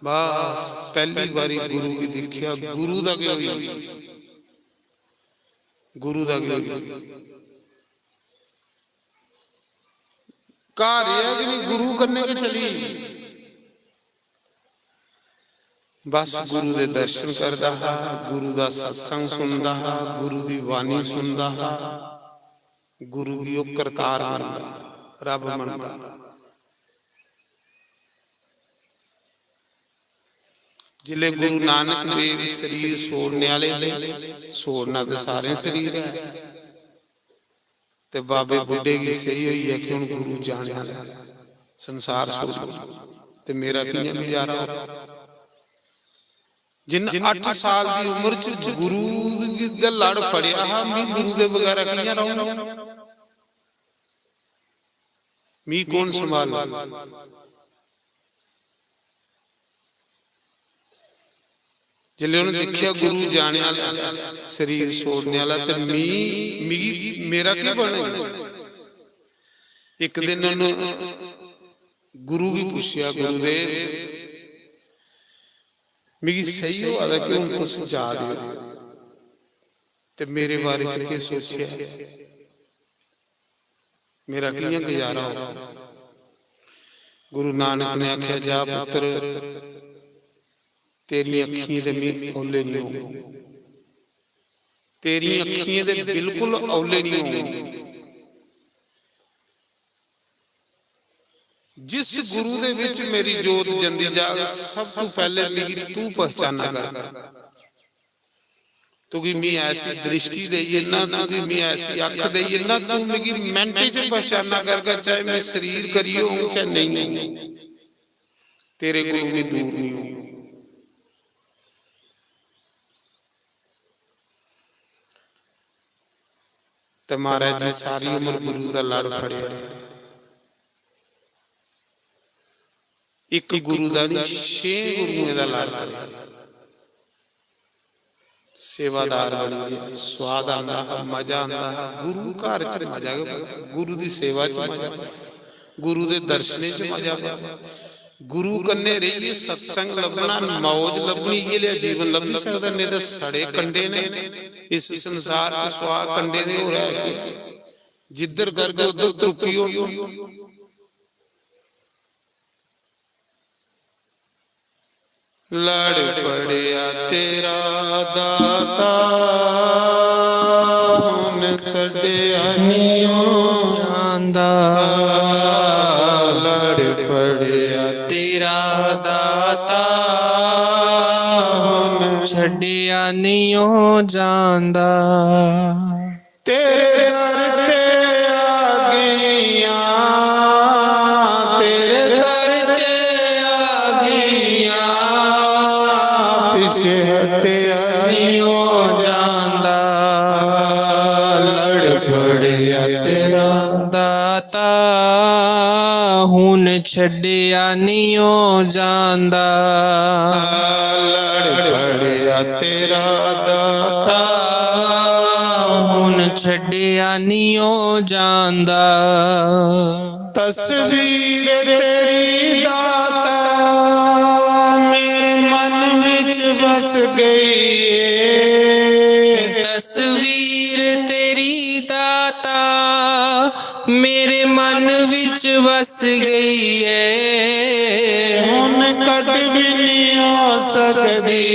बस पैह्ली बारी गुरु गी दिक्खेआ, गुरु दा केह् होई? गुरु दा केह् होई? घर एह् ऐ कि नहीं, गुरु कन्नै गै चली। बस गुरु दे दर्शन करदा हा, गुरु दा सत्संग सुनदा हा, गुरु दी वाणी सुनदा हा, गुरु गी ओह् करतार मनदा, रब मनदा। जिसलै गुरु नानक देव शरीर छोड़ने आह्ले हे, छोड़ना ते सारें शरीर ऐ, ते बाबे बुड्ढे गी सेही होई गेआ कि हुन गुरु जाने आह्ला ऐ, संसार छोड़ी, ते मेरा कि'यां गुजारा होग? जिन्न अट्ठ साल दी उम्र च गुरु दा लड़ फड़ेआ हा, "मी गुरु दे बगैरा कि'यां रौह्ङ? मी कौन संभालग?" जिसलै उ'नें दिक्खेआ गुरु जाने आह्ला, शरीर छोड़ने आह्ला, ते मी, मिगी, मेरा केह् बनग? इक दिन उ'नें गुरु गी पुच्छेआ, "गुरुदेव, मिगी सेही होआ दा कि हुन तुस जा दे ओ, ते मेरे बारे च केह् सोचेआ? मेरा कि'यां गुजारा होग?" गुरु नानक ने आखेआ, "जा पुत्तर, तेरियां अक्खियें दे मी औले निं होंग, तेरियां अक्खियें दे बिल्कुल औले निं होंग। जिस गुरु दे विच मेरी जोत जंदी जाग, सब तों पैह्ले मिगी तू पहचाना कर। तुगी मी ऐसी दृष्टि देई ओड़ना, तुगी मी ऐसी अक्ख देई ओड़ना, तू मिगी मैंटे च पहचाना करगा, चाहे मैं शरीर करियै होंग, चाहे नेईं होंग, तेरे कोलू मी दूर निं होंग।" ते महाराज जी सारी उम्र गुरु दा लड़ फड़ेआ। इक गुरु दा निं, छे गुरुएं दा लड़ फड़ेआ। सेवादार बनी गेआ, स्वाद आंदा हा, मजा आंदा हा। गुरु घर च मजा गै बड़ा, गुरु दी सेवा च मजा बड़ा, गुरु दे दर्शनें च मजा बड़ा। गुरु कन्नै रेहियै सत्संग लब्भना, मौज लब्भनी, इ'यै लेहा जीवन लब्भी सकदा, नेईं तां सड़े कंडे ने इस संसार च, सुआह् कंडे दे, होर है केह्? जिद्धर करगे उद्धर त्रुप्पी होनी। लड़ पड़ेआ तेरा दाता, हुन छड्डेआ निं ओ जांदा। लड़ पड़ेआ तेरा दाता, हुन छड्डेआ निं ओ जांदा। तेरे दर ते आ गईयां, तेरे दर ते आ गईयां, पिछे हटेआ निं ओ जांदा। लड़ फड़ेआ तेरा दाता, हुन छड्डेआ निं ओ जांदा। लड़ फड़ेआ तेरा दाता, हुन छड्डेआ निं ओ जांदा। तस्वीर तेरी दाता मेरे मन विच बस गई है। तस्वीर तेरी दाता मेरे मन विच बस गई है। हुन कट भी नहीं हो सकदी,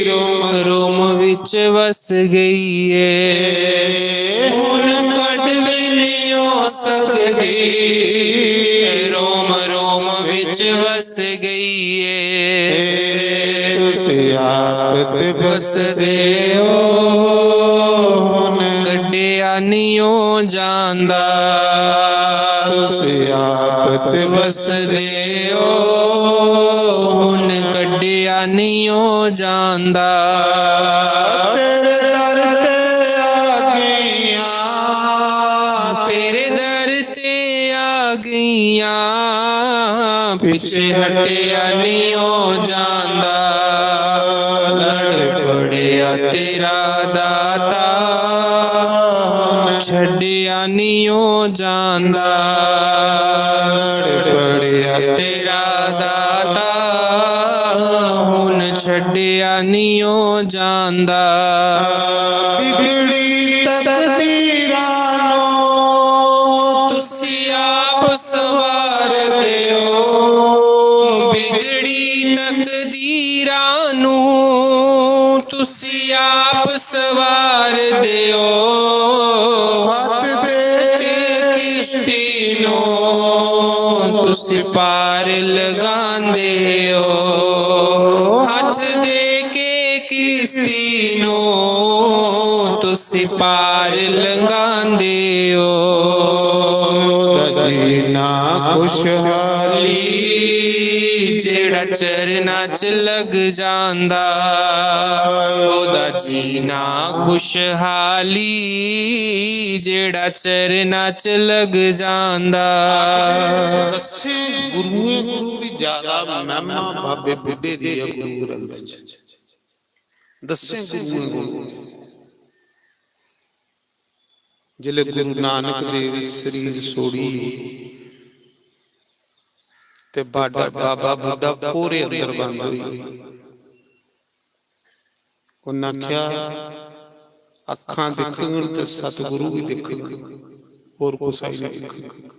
रोम रोम विच बस गई है। हुन कट भी नहीं हो सकदी, रोम रोम विच बस गई है। तुसी आप ते बसदे हो, हुन कड्ढेआ निं ओ जांदा। तुसी आप ते बसदे हो, हुन कड्ढेआ निं ओ जांदा। तेरे दर ते आ गईयां, तेरे दर ते आ गईयां, पिछे हटिया निं ओ जांदा। लड़ पड़िया तेरा दाता, छड्डिया निं ओ जांदा। लड़ पड़िया तेरा दाता, हुन छड्डिया निं ओ जांदा। बिगड़ी तकदीरां नू तुसी आप सवार दे ओ। बिगड़ी तकदीरां नू तुसी आप सवार दे ओ। हथ दे के किश्ती नू तुसी पार लगांदे ओ। हथ दे के किश्ती नू तुसी पार लगांदे ओ। ओदा जीना खुशहाली, जेड़ा चरना च लग जांदा। ओदा जीना खुशहाली, जेड़ा चरना च लग जांदा। दसें गुरुएं कोलू भी ज्यादा महिमा बाबे बुड्ढे दी ऐ गुरु ग्रंथ च। दसें गुरुएं कोलू। जिसलै गुरु नानक देव शरीर छोड़ी ते बाडा-, बाबा बुड्ढा भोरे अंदर बंद होई। उन्नै आखेआ, "अक्खां दिखगन ते सतगुरु भी दिखगन, होर कुसै गी नहीं दिखगन।"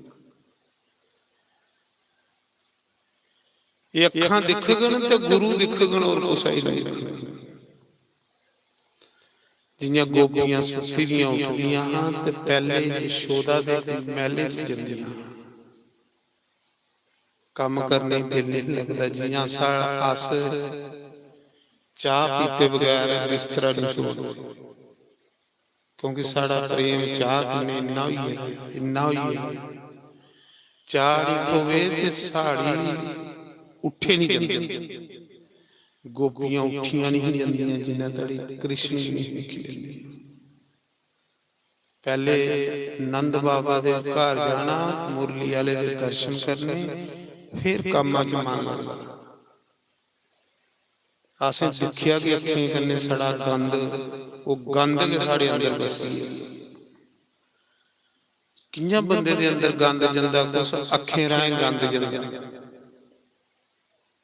एह् अक्खां दिखगन ते गुरु दिखगन, होर कुसै गी नहीं दिखगन। जियां गोपियां सुत्ती दियां उठदियां हां ते पैह्ले यशोदा दे मैह्ले च जंदियां हां, कम्म करने गी दिल नहीं लगदा। जियां सा-, अस चाह् पीते बगैर बिस्तरा नहीं छोड़दे, क्योंकि साढ़ा प्रेम चाह् कन्नै इन्ना होई गेदा, इन्ना होई गेदा। चाह् निं थ्होवे ते साढ़ी उट्ठे निं जंदी। गोपियां उट्ठियां निं जंदियां जिन्ना धोड़ी कृष्ण गी निं दिक्खी लैंदियां। पैह्ले नंद बाबा दे घर जाना, मुरली आह्ले दे दर्शन करने, फिर कम्मा च मन लगदा। असें दिक्खेआ कि अक्खीं कन्नै छड़ा गंद, ओह् गंद गै साढ़े अंदर बस्सी गेआ। कि'यां बंदे दे अंदर गंद जंदा, कुस अक्खें राहें गंद जंदा,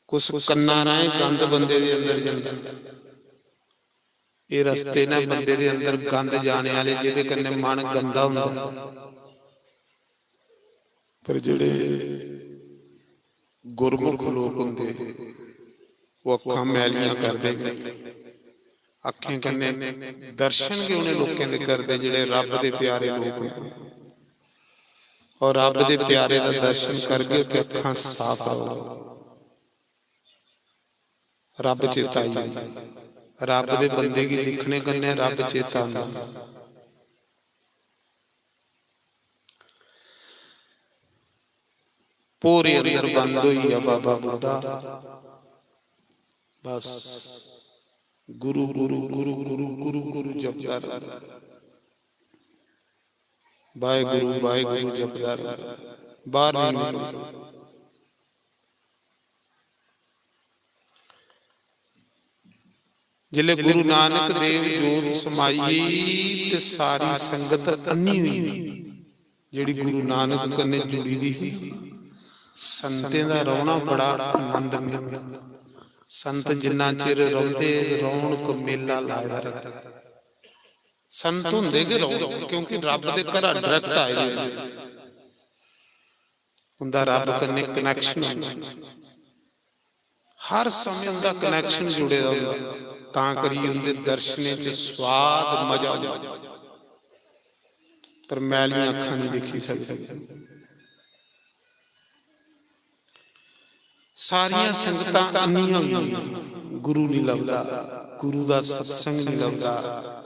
कुस कन्नां राहें गंद बंदे दे अंदर जंदा। एह् रस्ते न बंदे दे अंदर गंद जाने आह्ले, जेह्दे कन्नै मन गंदा होंदा। पर जेह्ड़े गुरमुख लोक होंदे, ओह् अक्खां मैलियां करदे गै नेईं। अक्खें कन्नै दर्शन गै उ'नें लोकें दे करदे, जेह्ड़े रब्ब दे प्यारे लोक न। और रब्ब दे प्यारे दा दर्शन करगे ते अक्खां साफ रौह्ग। रब्ब चेता आई जंदा। रब्ब दे बंदे गी दिक्खने कन्नै रब्ब चेता आंदा। भोरे अंदर बंद होई गेआ बाबा बुड्ढा। बस गुरु, गुरु, गुरु, गुरु, गुरु, गुरु जपदा रौंह्दा। वाहेगुरु, वाहेगुरु जपदा रौंह्दा। बाहर नहीं निकलदा। जिसलै गुरु नानक देव जोत समाई ते सारी संगत अन्नी होई गेई। जेह्ड़ी गुरु नानक कन्नै जुड़ी दी ही। संतें दा रौह्ना बड़ा आनंदमय होंदा। संत जिन्ना चिर रौंह्दे, रौनक मेला लाए दा रखदे। संत होंदे गै रौह्न, क्योंकि रब दे घरा direct आए दे होंदे। उंदा रब कन्नै connection होंदा। हर समें उंदा connection जुड़े दा होंदा, तां करियै उंदे दर्शनें च स्वाद, मजा होंदा। पर मैलियां अक्खां नहीं दिक्खी सकदियां। सारियां संगतां अन्नियां होई गेइयां। गुरु नहीं लभदा, गुरु दा सत्संग नहीं लभदा,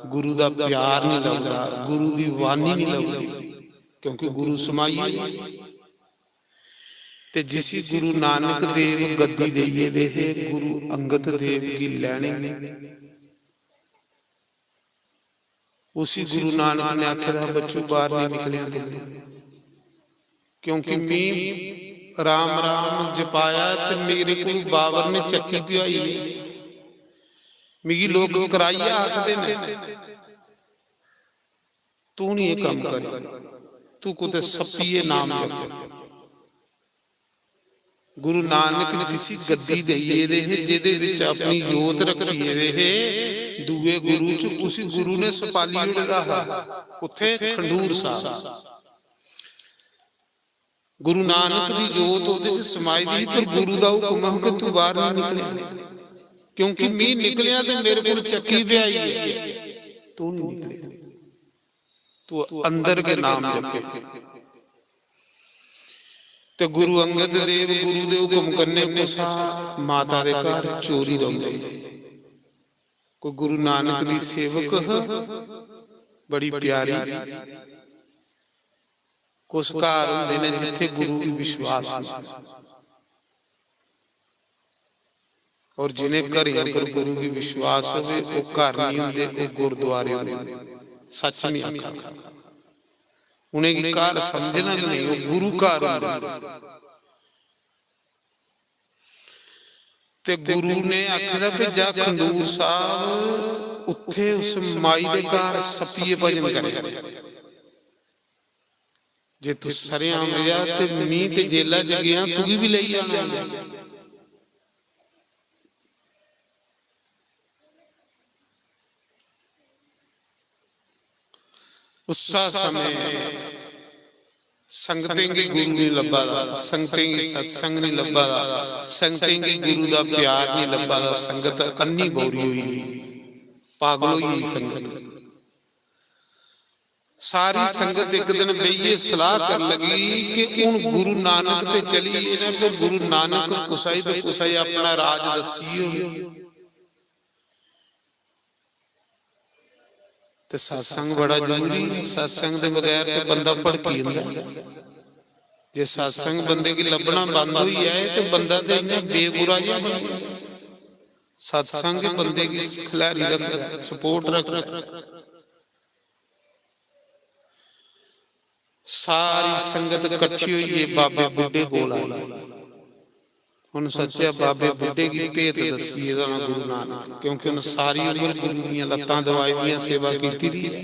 गुरु दा प्यार नहीं लभदा, गुरु दी वाणी नहीं लभदी, क्योंकि गुरु समाई गेदे। ते जिसी गुरु नानक देव गद्दी देइयै दे हे, गुरु अंगद देव गी लैने ने, उसी गुरु नानक ने आखे दा, "बच्चू, बाहर नहीं निकलेआ तू, क्योंकि मी राम राम जपाया ते मेरे कोल बाबर ने चक्की पिहाई है, मिगी लोक कराइयै आखदे ने, तू नहीं ये काम करे, तू कुते सप्पिये नाम जप।" गुरु नानक जिसी गद्दी देइयै दे हे, जेह्दे विच अपनी जोत रखियै दे हे, दूए गुरु च उसी गुरु ने सपाली ओड़े दा हा। कुत्थे? खंडूर साहब। गुरु नानक दी जोत ओह्दे च समाई दी ही, पर गुरु दा हुक्म हा कि तू बाहर नहीं निकलेआ, क्योंकि मी निकलेआ ते मेरे कोल चक्की पिहाई है, तू नहीं निकलेआ। तू अंदर गै नाम जपे। ते गुरु अंगद देव गुरु दे हुक्म कन्नै कुसा माता दे घर चोरी रौंह्दे। कोई गुरु नानक दी सेवक ह, बड़ी प्यारी, कुछ घर होंदे ने जित्थे गुरु गी विश्वास होंदा। और जिन्हें घरें पर गुरु गी विश्वास होवे, ओह घर नहीं होंदे, ओह गुरुद्वारे होंदे। सच नहीं आखा, उनेंगी घर समझना गै नहीं, ओह गुरु घर होंदे। ते गुरु ने आखे दा कि जा खंदूर साहब, उत्थे उस माई दे घर सप्पिये भजन करे। जे तू सरेआम रेहा ते मी ते जेला च गेआ, तुगी भी लेई जाना। उस्सा समें संगतें गी गुरु नहीं लब्भा दा, संगतें गी सत्संग नहीं लब्भा दा, संगतें गी गुरु दा प्यार नहीं लब्भा दा। संगत अन्नी बौरी होई, पागल होई गेई संगत। सारी संगत एक दिन बेहियै सलाह कर लगी कि हुन गुरु नानक ते चली गे न, पर गुरु नानक कुसै ते कुसै अपना राज दस्सी होन। ते सत्संग बड़ा जरूरी है, सत्संग दे बगैर ते बंदा भड़की जंदा। जे सत्संग बंदे गी लब्भना बंद होई जाए ते बंदा ते इ'यां बेगुरा जेहा बनी जंदा। सत्संग बंदे गी खिलारी रखदा, support रखदा। सारी संगत कट्ठी होइयै बाबे बुड्ढे कोल आई। उन सच्चै बाबे बुड्ढे गी भेत दस्सी एह्दा नां गुरु नानक, क्योंकि उन सारी उम्र गुरु दियां लत्तां दबाई दियां सेवा कीती दी ऐ।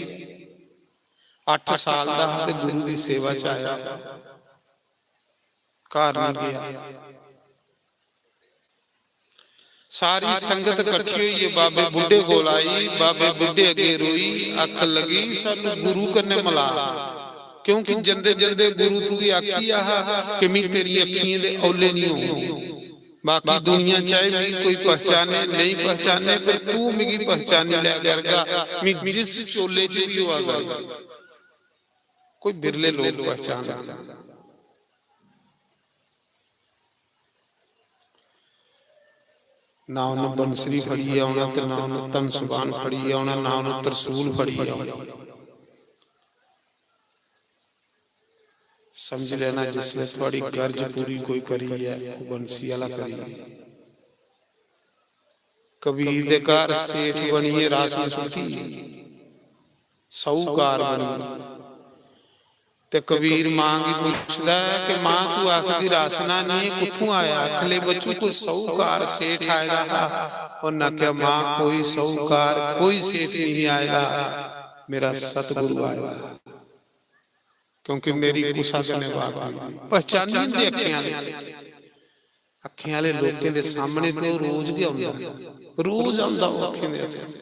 अट्ठ साल दा हा ते गुरु दी सेवा च आया, घर नहीं गया। सारी संगत कट्ठी होइयै बाबे बुड्ढे कोल आई। बाबे बुड्ढे अग्गें रोई, आखन लगी, "सानू गुरु कन्नै मला, क्योंकि जंदे जंदे गुरु तुगी आखी आया हा कि मी तेरी अक्खियें दे औले नहीं होंग। बाकी दुनिया चाहे मी कोई पहचाने नहीं पहचाने, पर तू मिगी पहचानी लै करगा, मी जिस चोले च भी होआ करगा।" कोई बिरले लोग पहचान। ना उन्हें बंसरी फड़ियै औना ते ना उन्हें धन सुबान फड़ियै औना, ना उन्हें तरसूल फड़ियै औना। समझ लेना, जिसलै थुआड़ी गर्ज पूरी कोई करी ऐ, ओह बंसी आह्ला करी ऐ। कबीर दे घर सेठ बनियै रासन सुट्टी, साहूकार बनियै। ते कबीर मां गी पुछदा ऐ कि, "मां, तू आखदी रासना नहीं, कुत्थों आया?" आखले, "बच्चू, कोई साहूकार सेठ आए दा हा।" उन्हें आखेआ, "मां, कोई साहूकार, कोई सेठ नहीं आए दा, मेरा सतगुरु आए दा।" क्योंकि मेरी कुसा कन्नै बात नहीं। पहचानी जंदे अक्खें आह्ले। अक्खें आह्ले लोकें दे सामने ते ओह् रोज गै औंदा ऐ, रोज औंदा ओह् अक्खें दे सामने।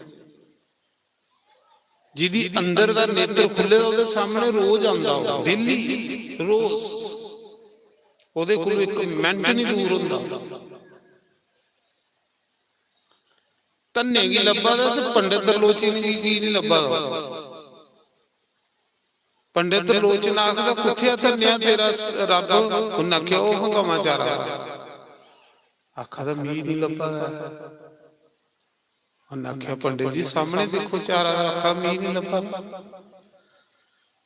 जिदी अंदर दा नेत्र खु'ल्ले दा, ओह्दे सामने रोज औंदा ओह्, डेली, रोज। ओह्दे कोलू इक मिंट निं दूर होंदा। धन्ने गी लब्भा दा ते पंडित त्रिलोचन गी की निं लब्भा दा? पंडित त्रिलोचन आखदा, "कुत्थेआ धन्नेआ तेरा स-, रब्ब?" उन्न आखेआ, "ओह् हकमा चारा दा।" आखा दा, "मी निं लब्भा दा।" उन्न आखेआ, "पंडित जी, सामने दिक्खो, चारा दा।" आखा, "मी निं लब्भा दा।"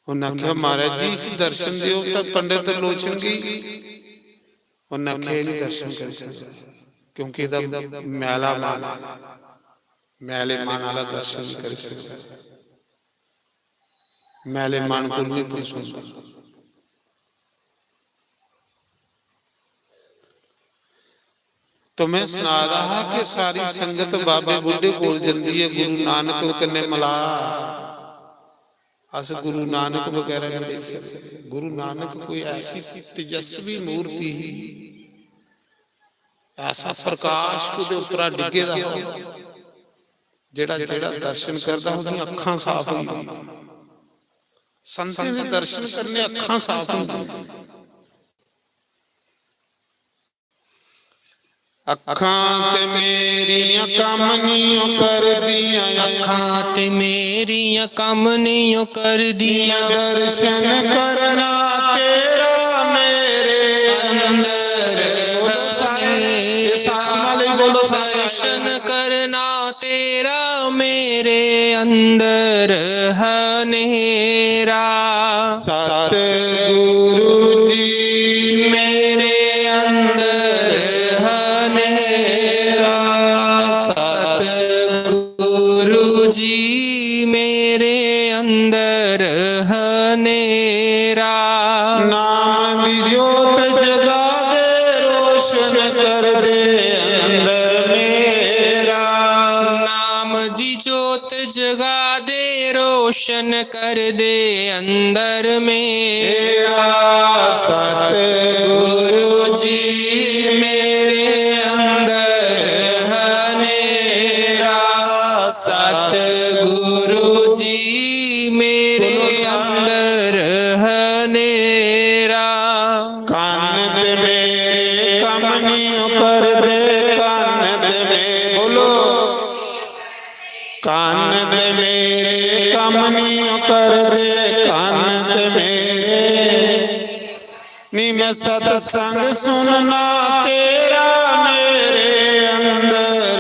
उन्न आखेआ, "महाराज जी, इसी दर्शन देओ तां पंडित त्रिलोचन गी।" उन्न आखेआ, "एह् निं दर्शन करी सकदा, क्योंकि एह्दा मैला मन, मैले मन आह्ला दर्शन निं करी सकदा।" मैले मन कोल निं पुलसोंदा। तो मैं सना दा हा कि सारी संगत बाबे बुड्ढे कोल जंदी ऐ, गुरु नानक कन्नै मला। अस गुरु नानक बगैरा नहीं रह सकते। गुरु नानक कोई ऐसी तेजस्वी मूर्ति ही, ऐसा प्रकाश ओह्दे उप्परा डिग्गे दा हा, जेह्ड़ा, जेह्ड़ा दर्शन करदा, ओह्दियां अक्खां साफ होई जंदियां। संतें दे दर्शन करने अक्खां साफ होंदियां। अक्खां ते मेरियां कम्म निं ओ करदियां, अक्खां ते मेरियां कम्म निं ओ करदियां। दर्शन करना तेरा मेरे अंदर। बोलो सारे, ये साधना लेई बोलो सारे। दर्शन करना तेरा मेरे अंदर हनेरा। सतगुरु जी मेरे अंदर हनेरा। सतगुरु जी मेरे अंदर हनेरा। नाम दी जोत जगा दे, रोशन कर दे अंदर मेरा। नाम दी जोत जगा दे, रोशन कर दे अंदर मेरा। सतगुरु जी मेरे अंदर हनेरा। सतगुरु जी मेरे अंदर हनेरा। कान ते मेरे कम्म निं ओ करदे, कान ते मेरे, बोलो। कान ते मेरे कम्म निं ओ करदे, कान ते मेरे। नी मैं सत्संग सुनना तेरा मेरे अंदर,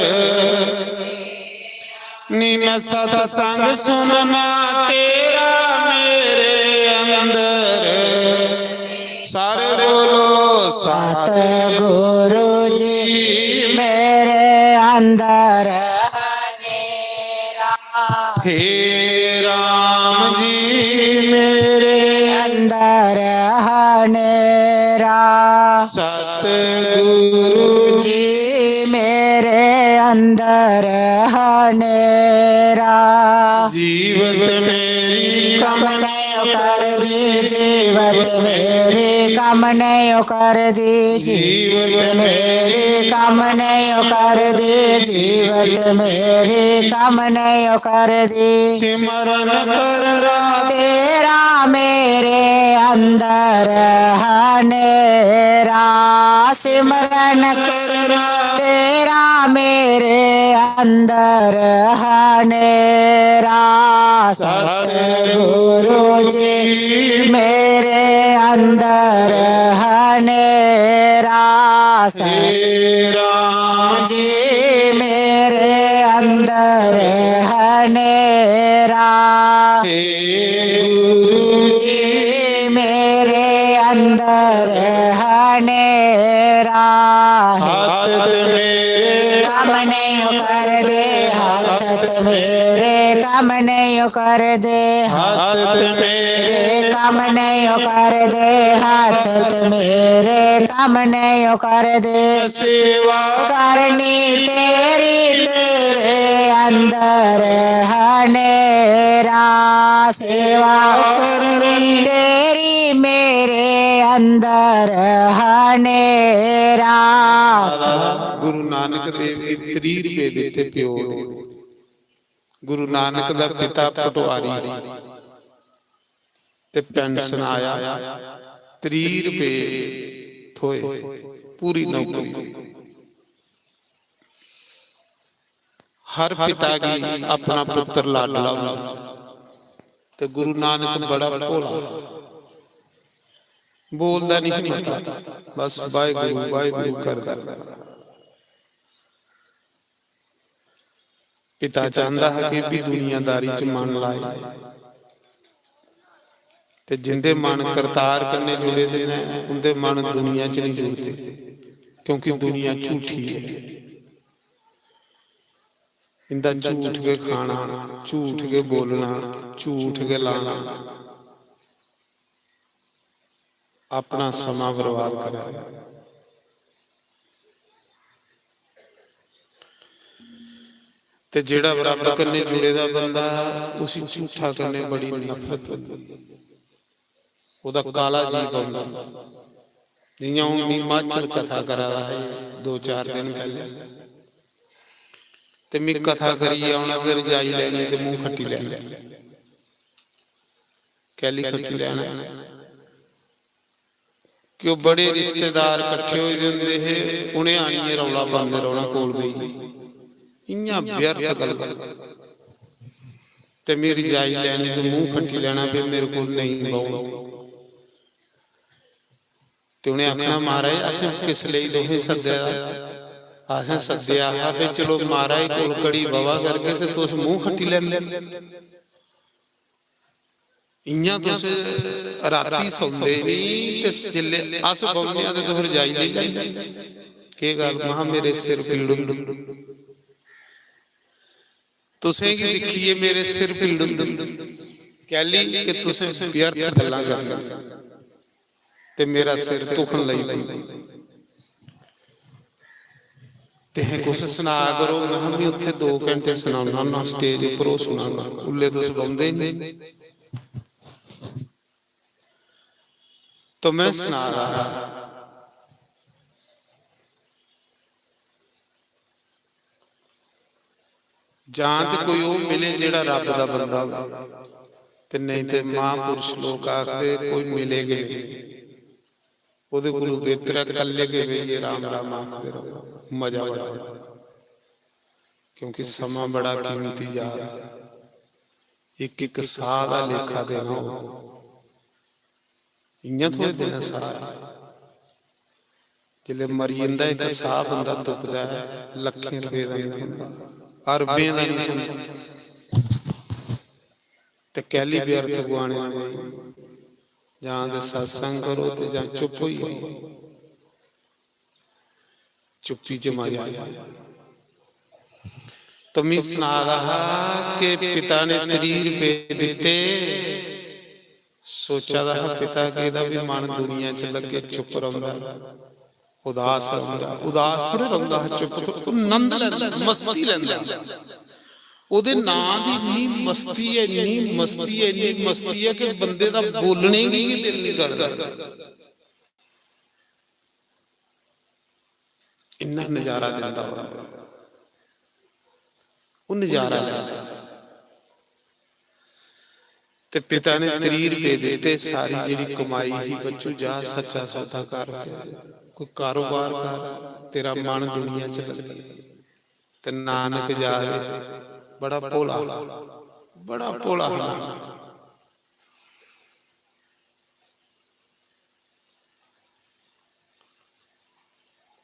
नी मैं सत्संग सुनना तेरा मेरे अंदर। सारे बोलो, सतगुरु जी मेरे अंदर हनेरा। हे राम जी मेरे अंदर हनेरा। सतगुरु जी मेरे अंदर हनेरा। जीवत मेरी कम नहीं कर दी, जीवत मेरी कम नहीं कर दी, जीवत मेरी कम नहीं कर दी, जीवत मेरी कम नहीं कर दी। सिमरन कर रहा तेरा मेरे अंदर हनेरा। सिमरन कर रहा तेरा मेरे अंदर हनेरा। सतगुरु जी मेरे अंदर हनेरा। हे राम जी मेरे अंदर हनेरा। हे गुरु जी मेरे अंदर हनेरा। हाथ ते मेरे कम नहीं कर दे, हाथ ते मेरे कम नहीं कर दे, हाथ ते मेरे कम नहीं कर दे, हाथ ते मेरे कम नहीं कर दे। सेवा करनी तेरी तेरे अंदर हनेरा। सेवा करनी तेरी देव गी त्रीह रुपये दित्ते प्यो ने। गुरु नानक दा पिता पटवारी ते पेंशन आया, त्रीह रुपये थ्होए, पूरी नौकरी। हर पिता गी अपना पुत्र लाडला होंदा, ते गुरु नानक बड़ा भोला, बोलदा नहीं मता, बस वाहेगुरु वाहेगुरु करदा। पिता चांहदा हा कि भी दुनियादारी च मन लाए, ते जिंदे मन करतार कन्नै जुड़े दे न, उंदे मन दुनिया च नहीं जुड़दे, क्योंकि दुनिया झूठी है। इंदा झूठ गै खाना, झूठ गै बोलना, झूठ गै लाना, अपना समां बर्बाद करा दे। ते जेड़ा रब कन्नै जुड़े दा बंदा, उसी झूठा कन्नै बड़ी नफरत होंदी, ओह्दा काला जी पौंदा। जियां हून मी हिमाचल कथा करा दा हा दो चार दिन पैह्ले, ते मी कथा करियै औना ते रजाई लैनी ते मूंह खट्टी लैना। कैली खट्टी लैना? कि ओह् बड़े रिश्तेदार कट्ठे होए दे होंदे हे, उ'नें आनियै रौला पांदे रौह्ना कोल बेहियै, इ'यां व्यर्थ गल्ल। ते मी रजाई लैनी ते मूंह खट्टी लैना, "भी मेरे कोल नेईं बौह्न।" ते उ'नें आखना, "महाराज, असें किस लेई तुसें सद्दे दा? असें सद्देआ हा भी चलो महाराज कोल घड़ी बवा करगे ते तुस मूंह खट्टी लैंदे।" इ'यां तुस राती सौंदे नी ते जिसलै अस बौह्ने आं ते तुस रजाई लेई लैंदे। केह् गल्ल? महा, "मेरे सिर पीड़ होंदी, तुसें गी दिक्खियै मेरे सिर पीड़ होंदी।" कैली? कि तुसें व्यर्थ गल्लां करनियां ते मेरा सिर दुखन लगी पौंदा। ते कुछ सना करो, मैं भी उत्थे दो घंटे सनाना होन्ना, स्टेज उप्पर ओह् सुना करो, उल्ले तुस बौंह्दे नहीं। तो मैं सना रहा, जां ते कोई ओह् मिले जेह्ड़ा रब दा बंदा होवे, ते नेईं ते महापुरुष लोक आखदे कोई मिले गै नेईं। ओह्दे कोलू बेहतर ऐ कल्ले गै बेहियै राम राम आखदे र'वो, मजा बड़ा औंदा। क्योंकि समां बड़ा कीमती जा दा, इक इक साह् दा लेखा देना होग। इ'यां थोह्ड़े देना साह्। जिसलै मरी जंदा इक साह् बंदा तुपदा ऐ, लक्खें रपेऽ दा निं थ्होंदा, अरबें दा निं थ्होंदा। ते कैह्ली व्यर्थ गुआने न भाई? जां ते सत्संग करो ते जां चुप होई जाओ। चुप्पी च मजा आया। तो मी सना दा हा कि पिता ने त्रीह रपेऽ दित्ते, सोचा दा हा पिता कि एह्दा बी मन दुनिया च लग्गे, चुप रौंह्दा, उदास रौंह्दा। उदास थोह्ड़े रौंह्दा हा, चुप थोह्ड़े, ओह् नंद लैंदा, मस्ती लैंदा। ओह्दे नांऽ दी इन्नी मस्ती ऐ, इन्नी मस्ती ऐ, इन्नी मस्ती ऐ कि बंदे दा बोलने गी गै दिल निं करदा। इन्ना नजारा दिंदा ओह्, ओह् नजारा लैंदा। ते पिता ने त्रीह रपेऽ दित्ते, सारी जेह्ड़ी कमाई ही, "बच्चू, जा, सच्चा सौदा कर, कोई कारोबार कर, तेरा मन दुनिया च लग्गे।" ते नानक जा दे, बड़ा भोला, बड़ा भोला हा नानक।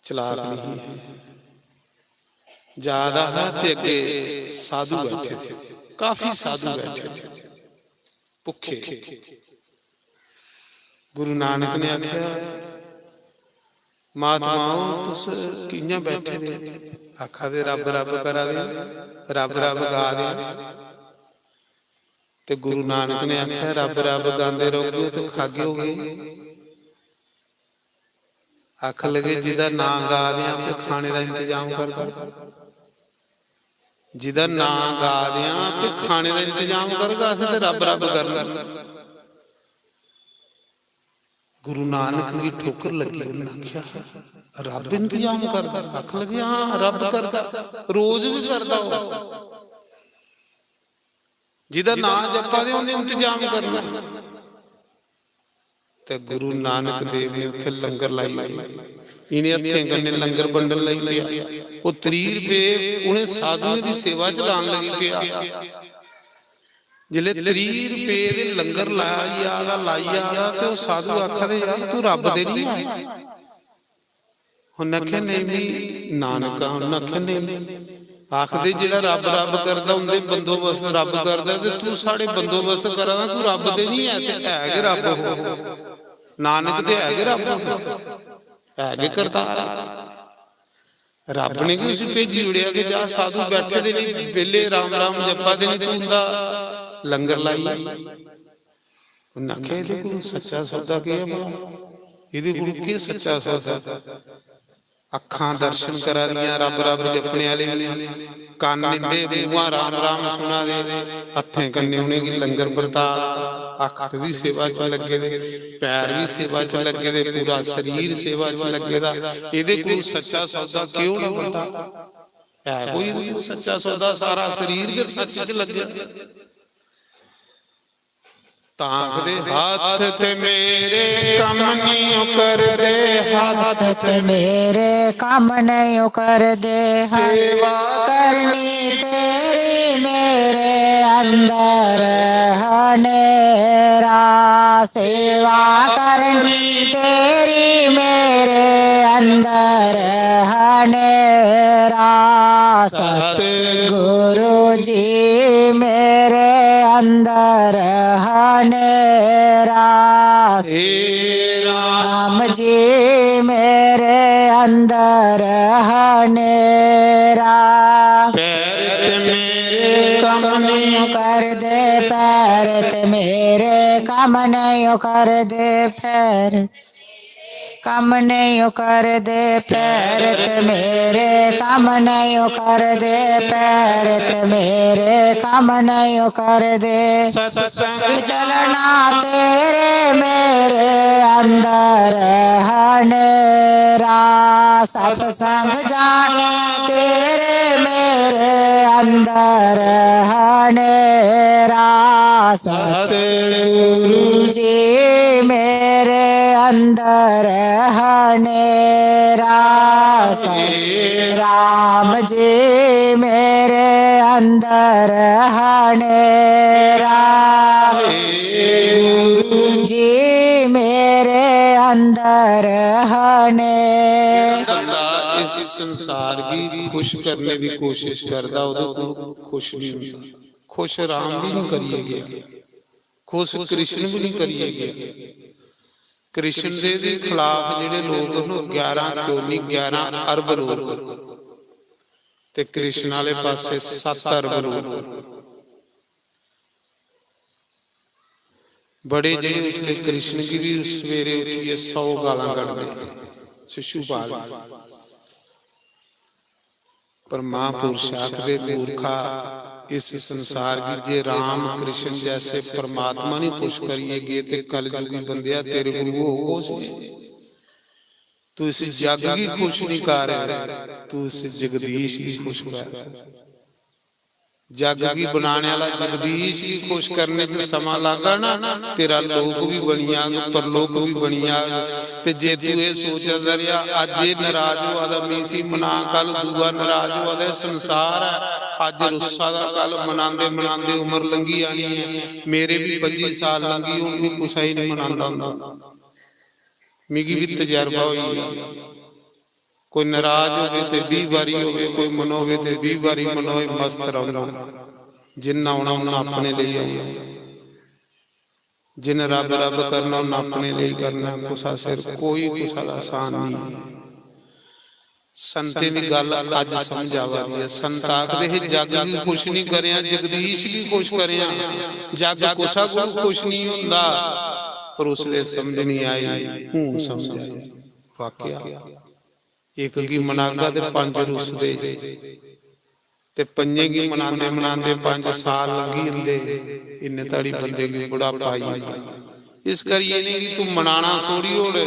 चलाक नहीं है। जा दा हा ते अग्गे साधु बैठे थे, काफी साधु बैठे थे, भुक्खे। गुरु नानक ने आख्या, "महात्माओ, तुस कि'यां बैठे दे?" आखा दे, "रब रब करा दे, रब रब गा दे।" ते गुरु नानक ने आख्या, "रब रब गांदे रहोगे ते खागे होगे।" आखन लगे, "जिदा नां गा दे आं, ते खाने दा इंतजाम करगा। जिदा नां गा दे आं, ते खाने दा इंतजाम करगा, असें ते रब रब करना।" गुरु नानक गी ठोकर लगी, उन्हें आख्या, रब इंतजाम करदा। आखन लगे, हां, रब करदा, रोज भी करदा। ओह् जिदा नां जप्पा दे, उन्हें इंतजाम करना। ते गुरु नानक देव ने उत्थे लंगर लाई ओड़े। इन्हें हत्थें कन्नै लंगर बंडन लगी पेआ। ओह् त्रीह रपेऽ उन्हें साधुएं दी सेवा च लान लगी पेआ। जिसलै त्रीह रपेऽ दे लंगर लाई आ दा, लाई आ दा, ते ओह् साधु आखा दे, "यार, तू रब दे नहीं आए।" उन्नै आखेआ, "नेईं, मी नानक आं।" उन्नै आखेआ, "नेईं।" आखदे, "जेह्ड़ा रब, रब करदा, उं'दे बंदोबस्त रब करदा, ते तू साढ़े बंदोबस्त करा दा, तू रब दे निं ऐ, ते है गै रब हो। नानक ते है गै रब हो, है गै करतार। रब ने गै उसी भेजी ओड़ेआ कि जा, साधु बैठे दे निं, बेल्ले राम राम जप्पा दे निं, तू उं'दा लंगर लाई।" उन्नै आखेआ, "एह्दे कोल सच्चा सौदा केह् ऐ भला? एह्दे कोल केह् सच्चा सौदा? अक्खां दर्शन करा दियां रब रब जपने आह्ले दियां, कन्न इंदे, मूंहा राम राम सुना दे, हत्थें कन्नै उ'नेंगी लंगर बरता, हत्थ बी सेवा च लग्गे दे, पैर बी सेवा च लग्गे दे, पूरा शरीर सेवा च लग्गे दा। एह्दे कोल सच्चा सौदा केह् होना बंदा? है कोई एह्दे कोल सच्चा सौदा? सारा शरीर गै सच्च च लग्गे दा।" तां आखदे, "हत्थ ते मेरे कम्म निं ओ करदे, हत्थ ते मेरे कम्म नहीं ओ करदे, सेवा करनी तेरी मेरे अंदर हनेरा, सेवा करनी तेरी मेरे अंदर हनेरा।" सतगुरु जी मेरे अंदर हनेरा। हे राम जी मेरे अंदर हनेरा। पैर ते मेरे कम्म नहीं ओ करदे, पैर ते मेरे कम्म नहीं ओ करदे, पैर कम्म नहीं ओ करदे, पैर ते मेरे कम्म नहीं ओ करदे, पैर ते मेरे कम्म नहीं ओ करदे। सत्संग चलना तेरे मेरे अंदर हनेरा, सत्संग जाना तेरे मेरे अंदर हनेरा। सतगुरु जी मेरे अंदर हनेरा। राम जी मेरे अंदर हनेरा। गुरु जी मेरे अंदर हनेरा। बंदा इस संसार गी खुश करने दी कोशिश करदा, ओह्दे कोल खुश नहीं होंदा। खुश राम भी नहीं करिए गया, खुश कृष्ण भी नहीं करिए गया। कृष्ण दे भी खिलाफ जेह्ड़े लोक न, ग्यारह क्यों नहीं, ग्यारह अरब लोक, ते कृष्ण आह्ले पासे सत्त अरब लोक। बड़े जेह्ड़े उसले कृष्ण गी भी सवेरे उठियै सौ गालां कड्ढदे, शिशुपाल। पर महापुरुष आखदे, "मूर्खा, इस संसार गी जे राम कृष्ण जैसे परमात्मा नहीं खुश करिए गे, ते कलयुगी बंदेआ तेरे कोल होग कुछ? तू इस जग गी खुश नहीं कर, तू इस जगदीश गी खुश कर।" जग गी बनाने आह्ला जगदीश गी खुश करने च समां लागा ना, तेरा लोक भी बनी जाग, परलोक भी बनी जाग। ते जे तू एह् सोचदा रेहा, अज्ज एह् नाराज होआ दा, में इसी मनां, कल दूआ नाराज होआ दा, एह् संसार ऐ, अज्ज रुस्सा दा, कल मनांदे मनांदे उम्र लंघी जानी ऐ। मेरे भी पंजी साल लंघी, हून भी कुसै गी नहीं मनांदा होंदा। मिगी भी तजर्बा होई गेआ। कोई नाराज होवे ते बीह बारी होवे, कोई मनोवे ते बीह बारी मनोए, मस्त रौह्ना। जिन्ना औना उन्ना अपने लेई औना, जिन्न रब रब करना उन्ना अपने लेई करना। कुसा सिर कोई कुसा दा एहसान नहीं है। संतें दी गल्ल अज्ज समझ आवा दी है। संत आखदे हे, "जग गी खुश नहीं करेआं, जगदीश गी खुश करेआं।" जग कुसा कोल खुश नहीं होंदा, पर उसले समझ नहीं आई, हूं समझ आई। वाकया इक गी मनागा ते पंज रुसदे, ते पंजें गी मनांदे मनांदे पंज साल लंघी जंदे, इन्ने धड़ी बंदे गी बुढ़ापा आई जंदा। इस करियै इ'नेंगी तू मनाना छोड़ी ओड़।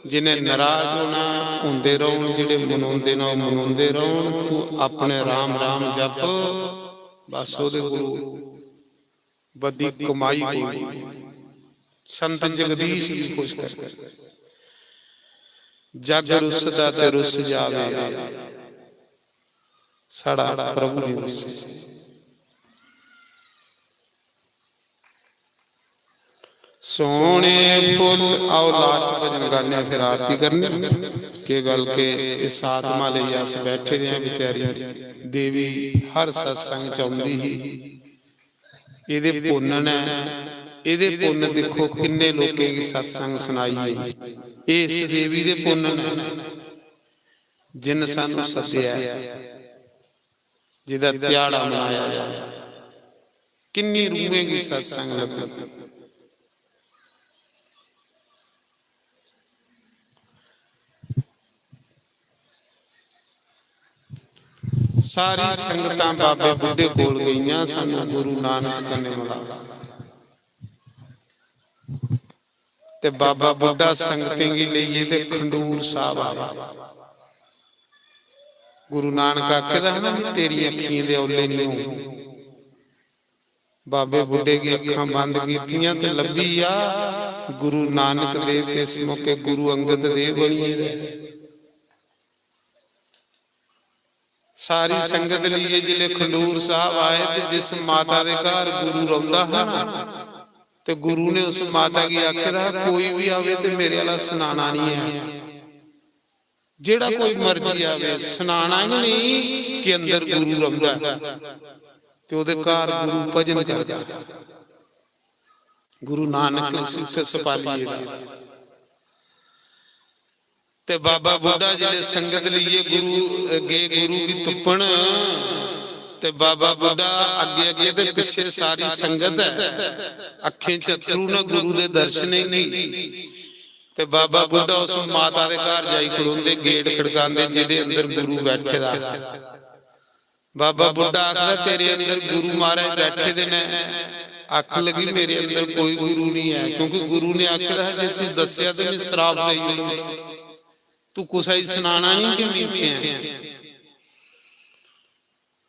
जिन्हें नाराज होना, होंदे रौहन, जेह्ड़े मनांदे न, ओह् मनांदे रौहन। तू अपने राम राम जप, बस ओह्दे कोलू बदी कमाई कोई नहीं। संत जगदीश भी खुश कर, जग रुसदा ते रुस जावे, साढ़ा प्रभु नहीं रुसे। सोहने फुल, आओ लास्ट भजन गाने, फिर आरती करने। के गल के इस आत्मा लेई अस बैठे दे आं बेचारी। देवी हर सत्संग च औंदी ही। एह्दे पुन्न न, एह्दे पुन्न दिक्खो किन्ने लोकें गी सत्संग सनाई है। एह् इस देवी दे पुन्न न, जिन्न सानू सद्देआ ऐ, जेह्दा ध्याड़ा मनाया ऐ। किन्नी रूहें गी सत्संग लब्भी। सारी संगतां बाबे बुड्ढे कोल गईयां, सानू गुरु नानक कन्नै मिलाया। ते बाबा बुड्ढा संगतें गी लेइयै ते खंडूर साहब आया। गुरु नानक आखे दा हा ना, "मैं तेरी अक्खियें दे औले नहीं हूं।" बाबे बुड्ढे गी अक्खां बंद कीतियां ते लब्भी आ गुरु नानक देव ते इस मौके गुरु अंगद देव बनी गेदे। सारी संगत लेइयै जिसलै खंडूर साहब आए ते जिस माता दे घर गुरु रौंदा हा ना, ते गुरु ने उस माता गी आखे दा हा, "कोई भी आवे ते मेरे आला सनाना नहीं है।" जेड़ा कोई मर्जी आवे, सनाना गै नहीं कि अंदर गुरु रौंदा ऐ। ते ओदे घर गुरु भजन करदा ऐ। गुरु नानक ने उसी उत्थे सपालिये दा। ते बाबा बुड्ढा जिसले संगत लेइयै गुरु गे, गुरु गी तुप्पन, ते बाबा बुड्ढा अग्गे अग्गे ते पिछे सारी संगत ऐ। अखें च अत्थरू न गुरु दे दर्शनें गी। ते बाबा बुड्ढा उस माता दे घर जाई खड़ोंदे, गेट खड़कांदे, जिदे अंदर गुरु बैठे दा। बाबा बुड्ढा आखदा, "तेरे अंदर गुरु महाराज बैठे दे ने।" अख लगी, "मेरे अंदर कोई गुरु नहीं है, क्योंकि गुरु ने आखे दा हा, जे तू दस्सेआ ते मैं श्राप देई ओड़ूं। तू कुसै गी सनाना नहीं कि मैं इत्थे आं।"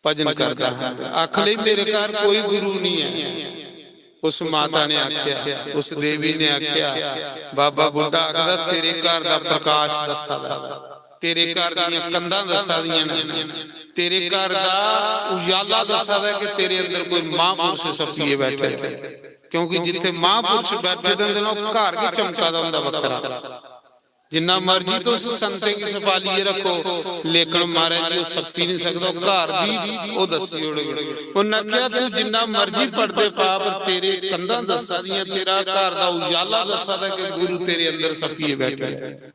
भजन करदा हा। अख लई, "मेरे घर कोई गुरु नहीं है।" उस माता ने आख्या, उस देवी ने आख्या, "बाबा बुड्ढा आखदा, तेरे घर दा प्रकाश दस्सा दा, तेरे घर दियां कंधां दस्सा दियां न, तेरे घर दा उजाला दस्सा दा कि तेरे अंदर कोई महापुरुष सप्पियै बैठे दा।" क्योंकि जित्थे महापुरुष बैठे दे होंदे न, ओह् घर गै चमका दा होंदा बक्खरा। जिन्ना मर्जी तुस संतें गी सपालियै रखो, लेकिन महाराज जी ओह् सप्पी नहीं सकदा, ओह् घर दी ओह् दस्सी ओड़ग। उन्नै आखेआ, "तू जिन्ना मर्जी पड़दे पा, पर तेरे कंधां दस्सा दियां, तेरा घर दा उजाला दस्सा दा कि गुरु तेरे अंदर सप्पियै बैठे दा।"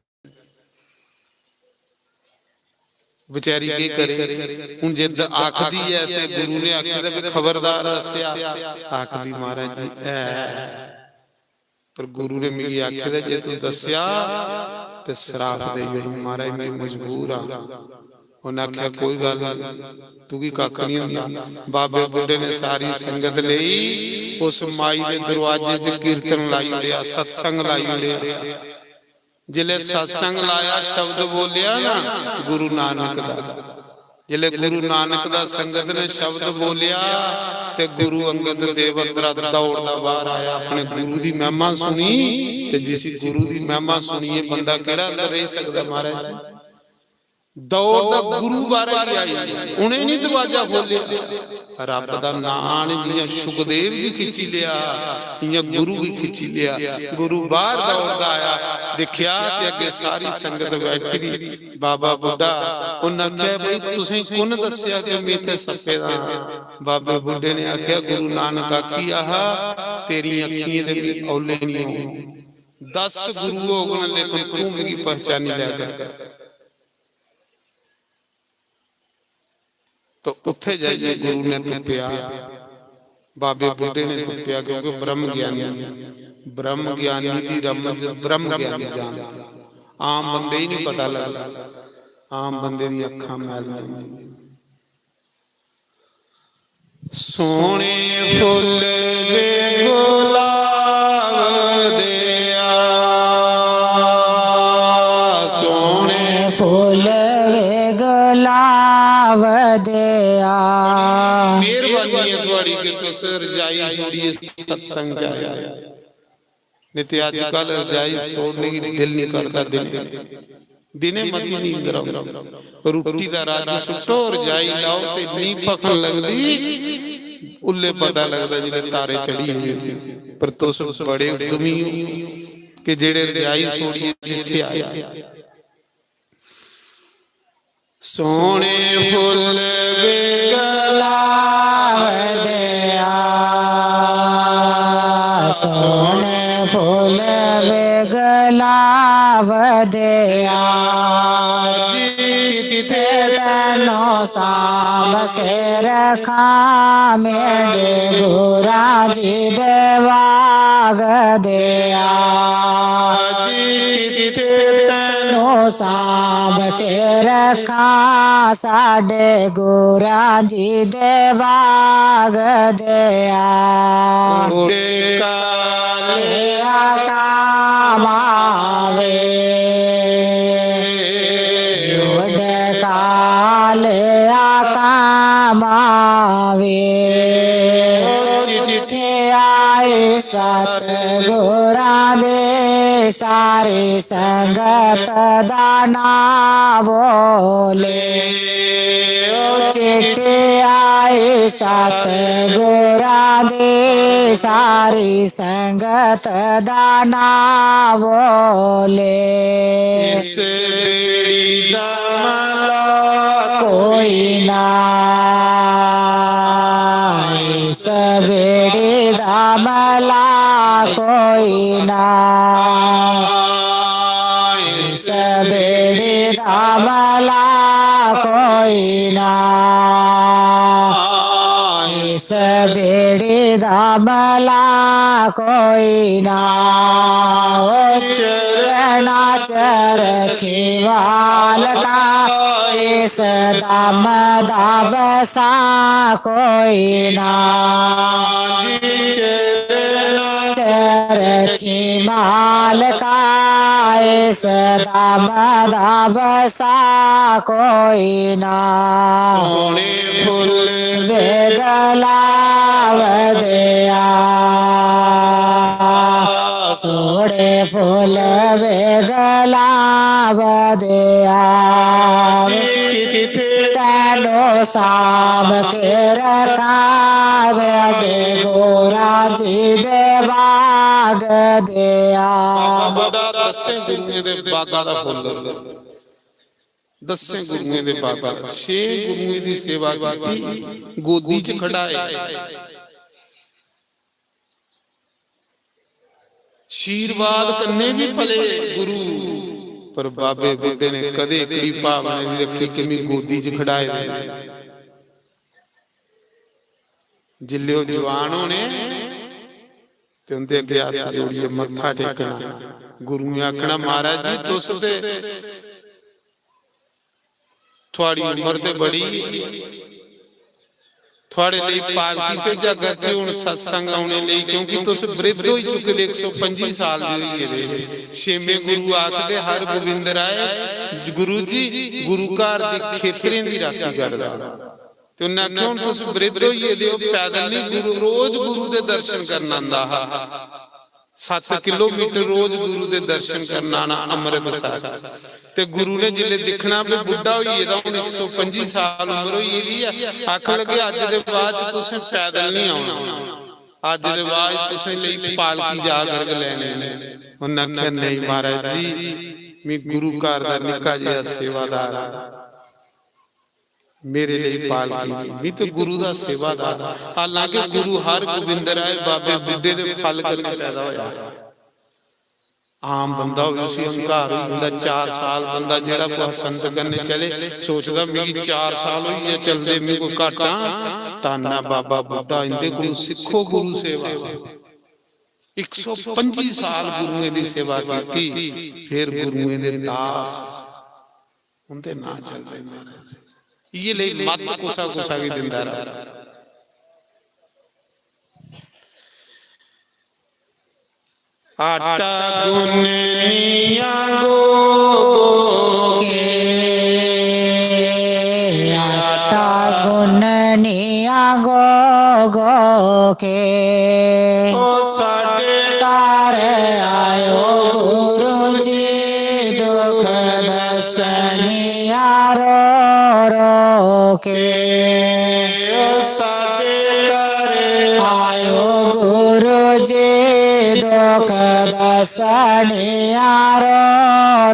बेचारी केह् करे? हुन जे द-, आखदी ऐ ते गुरु ने आखे दा भी खबरदार दस्सेआ, आखदी, "महाराज जी, ऐ।" पर गुरु ने मिगी आखे दा, "जे तू दस्सेआ ते श्राप देई ओड़ूं।" महाराज, मैं मजबूर हां। उन्नै आखेआ, "कोई गल्ल नहीं, तुगी कक्ख नहीं हुंदा।" बाबे बुड्ढे ने सारी संगत लेई, उस माई दे दरवाजे च कीर्तन लाई ओड़ेआ, सत्संग लाई ओड़ेआ। जिसलै सत्संग लाया, शब्द बोलेआ ना गुरु नानक दा, जिसलै गुरु नानक दा संगत ने शब्द बोलेआ ते गुरु अंगद देव अंदरा दौड़दा बाहर आया, अपने गुरु दी महिमा सुनी। ते जिसी गुरु दी महिमा सुनिए बंदा केड़ा अंदर रही सकदा महाराज जी? दौड़दा गुरु बाहर ही आई, उन्हें नहीं दरवाजा खोलिया। रब दा नां ने जियां सुखदेव गी खिच्ची लिया, इयां गुरु गी खिच्ची लिया। गुरु बाहर दौड़दा आया, दिखेआ ते अगे सारी संगत बैठी दी। बाबा बुड्ढा, उन्नै आखेआ, "भाई, तुसें कुन दस्सेआ कि मैं इत्थै सप्पे दा आं?" बाबे बुड्ढे ने आखेआ, "गुरु नानक आखी आहा, तेरी अक्खियें दे मी औले नहीं होन। दस गुरु होगन, लेकिन तू मिगी पहचानी लैगा।" तो उत्थे जाइए गुरु ने तुप्पेआ, बाबे बुड्ढे ने तुप्पेआ, क्योंकि ब्रह्म ज्ञानी, ब्रह्म ज्ञानी दी रमज ब्रह्म ज्ञानी जानदा। आम बंदे ही नहीं पता लगदा, आम बंदे दी अखां मैलियां होंदियां। सोहने फुल्ल वे गुलाब देआ। देआ। मेहरबानी ऐ थुआड़ी कि तुस रजाई छोड़ियै सत्संग च आए। नेईं ते अजकल रजाई छोड़ने गी दिल नहीं करदा। दिने, दिने मती नींदर औंदी। रुट्टी दा रज्ज सुट्टो, रजाई लाओ ते इन्नी भखन लगदी, उल्ले पता लगदा जिसलै तारे चढ़ी गे। पर तुस बड़े उद्यमी हो कि जेड़े रजाई छोड़ियै इत्थै आए। सोहने फुल्ल वे गुलाब देआ, सोहने फुल्ल वे गुलाब देआ। जी कित्थे तैनों सांभ के रखां, मेरे गुरां जी दे बाग देआ। जी कित्थे तैनों सांभ के रखां, साडे गुरां जी दे बाग देआ। उडे काले काम आवे, उडे काले काम आवे। ओ चिट्ठी आई सतगुरां दे, सारी संगत दा नां बोले। ओ चिट्ठी आई सतगुरां दे, सारी संगत दा नां बोले। इस बेड़ी दा मला कोई ना, इस बेड़ी दा मला कोई ना, इस बेड़ी दा मला कोई ना, इस बेड़ी दा मला कोई ना। ओ चरणा च रखी मालका, इस दम दा बसा कोई ना। जी चरणा च रखी मालका, इस दम दा बसा कोई ना। सोहने फुल्ल वे गुलाब देआ, सोहने फुल्ल वे गुलाब देआ। कित्थे तैनों सांभ के रखां, साडे गुरां जी दे बाग देआ। बाबा बुड्ढा दसें गुरुएं दे बागा दा फुल्ल। दसें गुरुएं दे बाबा, छे गुरुएं दी सेवा कीती, गोदी च खड़ाए। आशीर्वाद कन्नै भी पले गुरु, पर बाबे बुड्ढे ने कदे एह्कड़ी भावना नहीं रखी कि मैं गोदी च खड़ाए दे। जिसलै ओह् जवान होने ते उंदे अग्गें हत्थ जोड़ियै मत्था टेकना, गुरुएं आखना, "महाराज जी, तुस ते, थुआड़ी उम्र ते बड़ी, थुआड़े लेई पालकी भेजा करचै हुन सत्संग औने लेई, क्योंकि तुस बृद्ध होई चुके दे, इक सौ पंजी साल दे होई गेदे हे।" छेमें गुरु आखदे, "हर गोबिंद राय, गुरु जी, गुरु घर दी खेतरें दी राखी करदा।" ते उन्नै आखेआ, "हुन तुस बृद्ध होई गेदे ओ, पैदल नहीं, गुरु, रोज गुरु दे दर्शन करन आंदा हा। सत्त किलोमीटर रोज गुरु दे दर्शन करन आना अमृतसर।" ते गुरु ने जिसलै दिक्खना भी बुड्ढा होई गेदा, हुन इक सौ पंजी साल उम्र होई गेदी ऐ, आखन लगे, "अज्ज दे बाद च तुसें पैदल नहीं औना, अज्ज दे बाद च तुसें लेई पालकी जा करग लैने।" उन्नै आखेआ, "नहीं महाराज जी, मैं गुरु घर दा निक्का जेहा सेवादार आं।" मेरे लेई पालकी, मैं तो गुरु दा सेवादार। हालांकि गुरु हर गोबिंद राय बाबे बुड्ढे दे फल कन्नै पैदा होया। आम बंदा होवे, उसी अहंकार होई जंदा। चार साल बंदा जेड़ा कुसै संत कन्नै चले, सोचदा, "मिगी चार साल होई गे चलदे, मिगी कोई घाटा।" धन्न ऐ बाबा बुड्ढा, इंदे कोल सिक्खो गुरु सेवा। इक सौ पंजी साल गुरुएं दी सेवा कीती, फिर गुरुएं दे दास उंदे नां चलदे महाराज। इयै लेई मत कुसा कुसा गी दिंदा र'वै। आटा गुन्ननिया गो गो के, आटा रोगों के। ओ साडे घर आयो गुरु जी, दुख दसनिया रो रो के। ओ साडे घर आयो गुरु जी, दुख दसनिया रो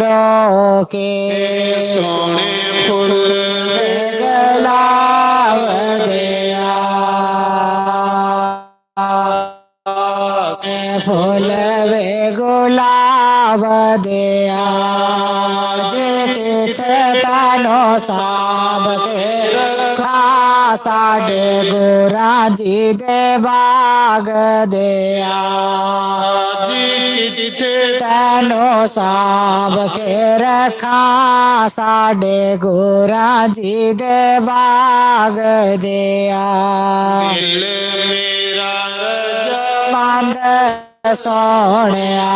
रो के। सोने फुल गुलाब दिया, फुल वे गुलाब दिया, जे कित तनो सांभ के रखा, साडे गुरा जी दे बाग दिया। जी कित तनो सांभ के रखा, साडे गुरा जी दे बाग दिया। दिल मेरा रजामंद सोहणिया,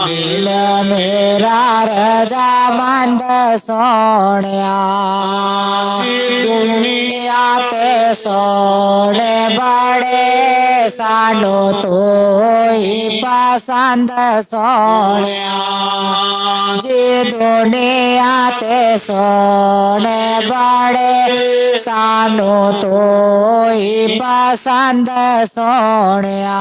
दिल मेरा रजामंद सोहणिया। दुनिया ते सोहणे बड़े, सानू तू ही पसंद सोहणिया। जी दुनिया ते सोहणे बड़े, सानू तू ही पसंद सोहणिया।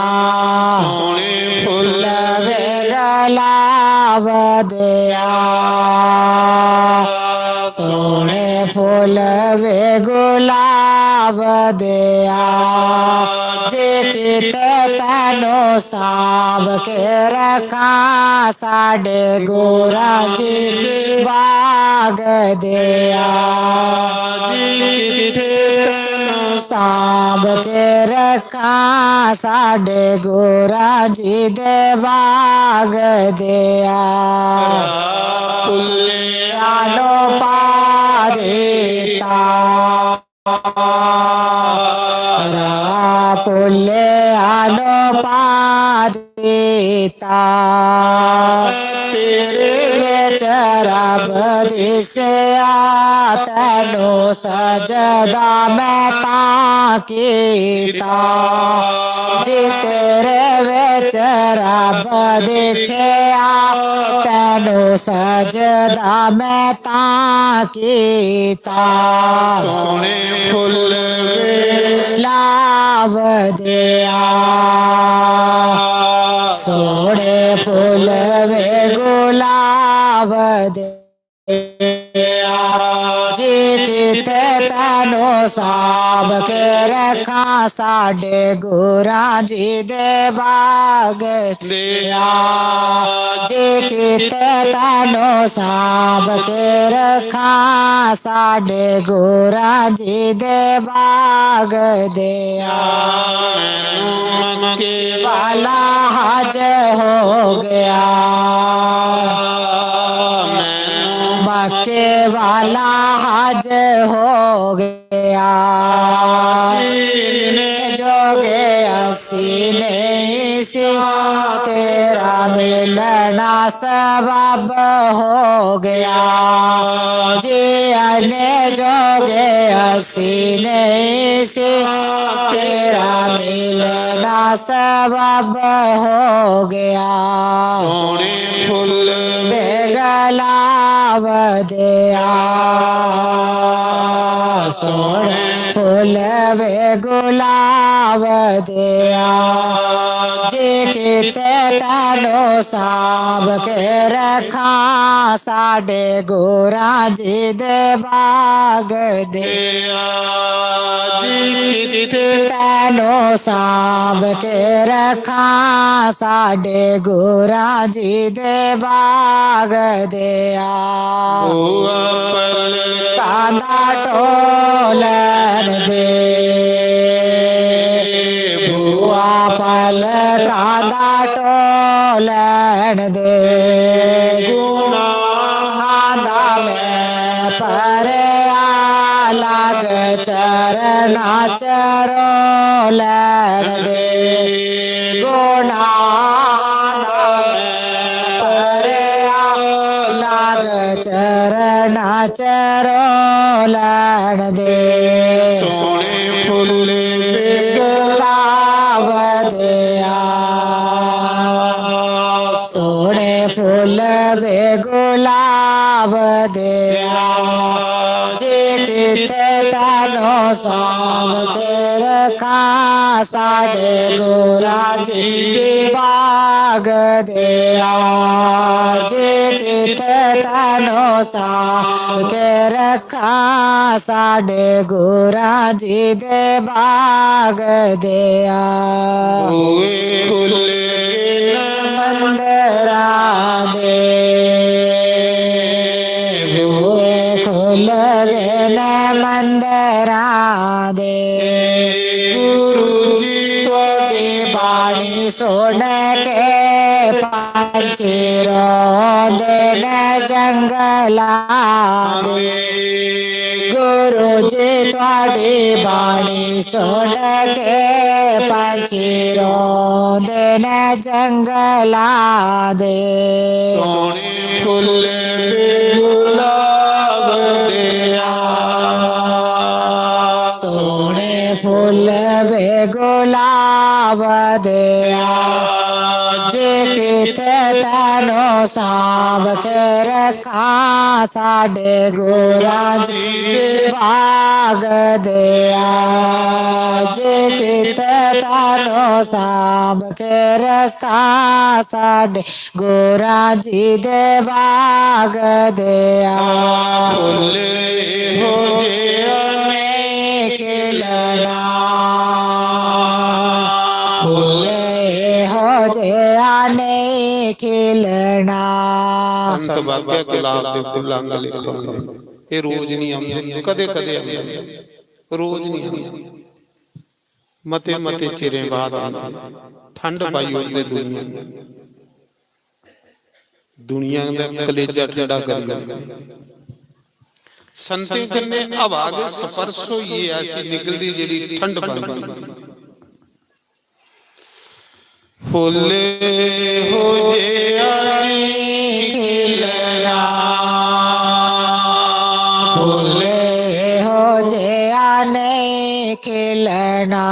सोहणे फुल वे गुलाब दिया, सोहणे फुल वे गुलाब दिया, जे कित तनो सांभ के रखा, साडे गुरा जी बाग दिया। किथे तैनू सांभ के रखा, साडे गुरा जी दे बाग दिया। पुल्ले आनो पा देता, रा पुल्ले आनो पा देता। तेरे विच रब दिसया, तैनू सजदा मैं तां कीता। जी तेरे विच रब दिखया, तैनू सजदा मैं तां कीता। सोहणे फुल वे गुलाब दिया, सोहणे फुल वे गुलाब दिया। जी कित तैनू सांभ के रखा, साडे गुरा जी दे बाग दिया। जी कित तैनू सांभ के रखा, साडे गुरा जी दे बाग दिया। मैनू मक्के वाला हज हो गया, मैनू मक्के वाला हज हो गया। इन्ने जोगे असी नहीं सी, तेरा मिलना सबब हो गया। जी इन्ने जोगे असी नहीं सी, तेरा मिलना सबब हो गया। सोहणे फुल वे गुलाब दिया, सोहणे फुल वे गुलाब दिया। जी कित तैनू सांभ के रखा, साडे गुरा जी दे बाग दिया। जी कित तैनू सांभ के रखा, साडे गुरा जी दे बाग दिया। भुआ पलकां दा टोलन दे, भुआ पलकां दा टोलन दे। गुनाहां दा मैं परेआ, लग चरना च रोलन दे। गुनाहां दा मैं परेआ, लग चरना च रोलन दे। फुल्ल वे गुलाब देआ, सोहने फुल्ल वे गुलाब देआ, जे किथे तैनू सांभ के रखां, साडे गुरां जी दे बाग देआ, जे किथे तैनू सांभ के रखां, साडे गुरां जी दे बाग देआ। बूहे खुल गए न मंदरां दे, बूहे खुल गए न मंदरां दे। गुरु जी थुआडी बाणी सुन के पंछी रोंदे न जंगलां दे। गुरु जी थुआडी बाणी सुन के पंछी रोंदे न जंगलां दे। सोहने फुल्ल वे गुलाब देआ, सोहने फुल्ल वे गुलाब देआ, जे किथे तैनू सांभ के रखां, साडे गुरां जी दे बाग देआ, जे किथे तैनू सांभ के रखां, साडे गुरां जी दे बाग देआ। फुल्ल हो जेहा नेईं खिलना, फुल्ल हो जेहा नेईं खिलना। संत वाक्य गुलाब दे फुल्ल आंग लेखा होंदे। ये रोज नहीं आंदे, कदे कदे आंदे, रोज नहीं आंदे। मते मते चिरें बाद आंदे। ठंड पाई ओड़दे दुनिया, दुनिया दा कलेजा ठंडा करी ओड़दे। संतें कन्नै हवा गै स्पर्श होइयै ऐसी निकलदी जेह्ड़ी ठंड पांदी। फुल्ल हो जेहा नेईं खिलना, फुल्ल हो जेहा नेईं खिलना।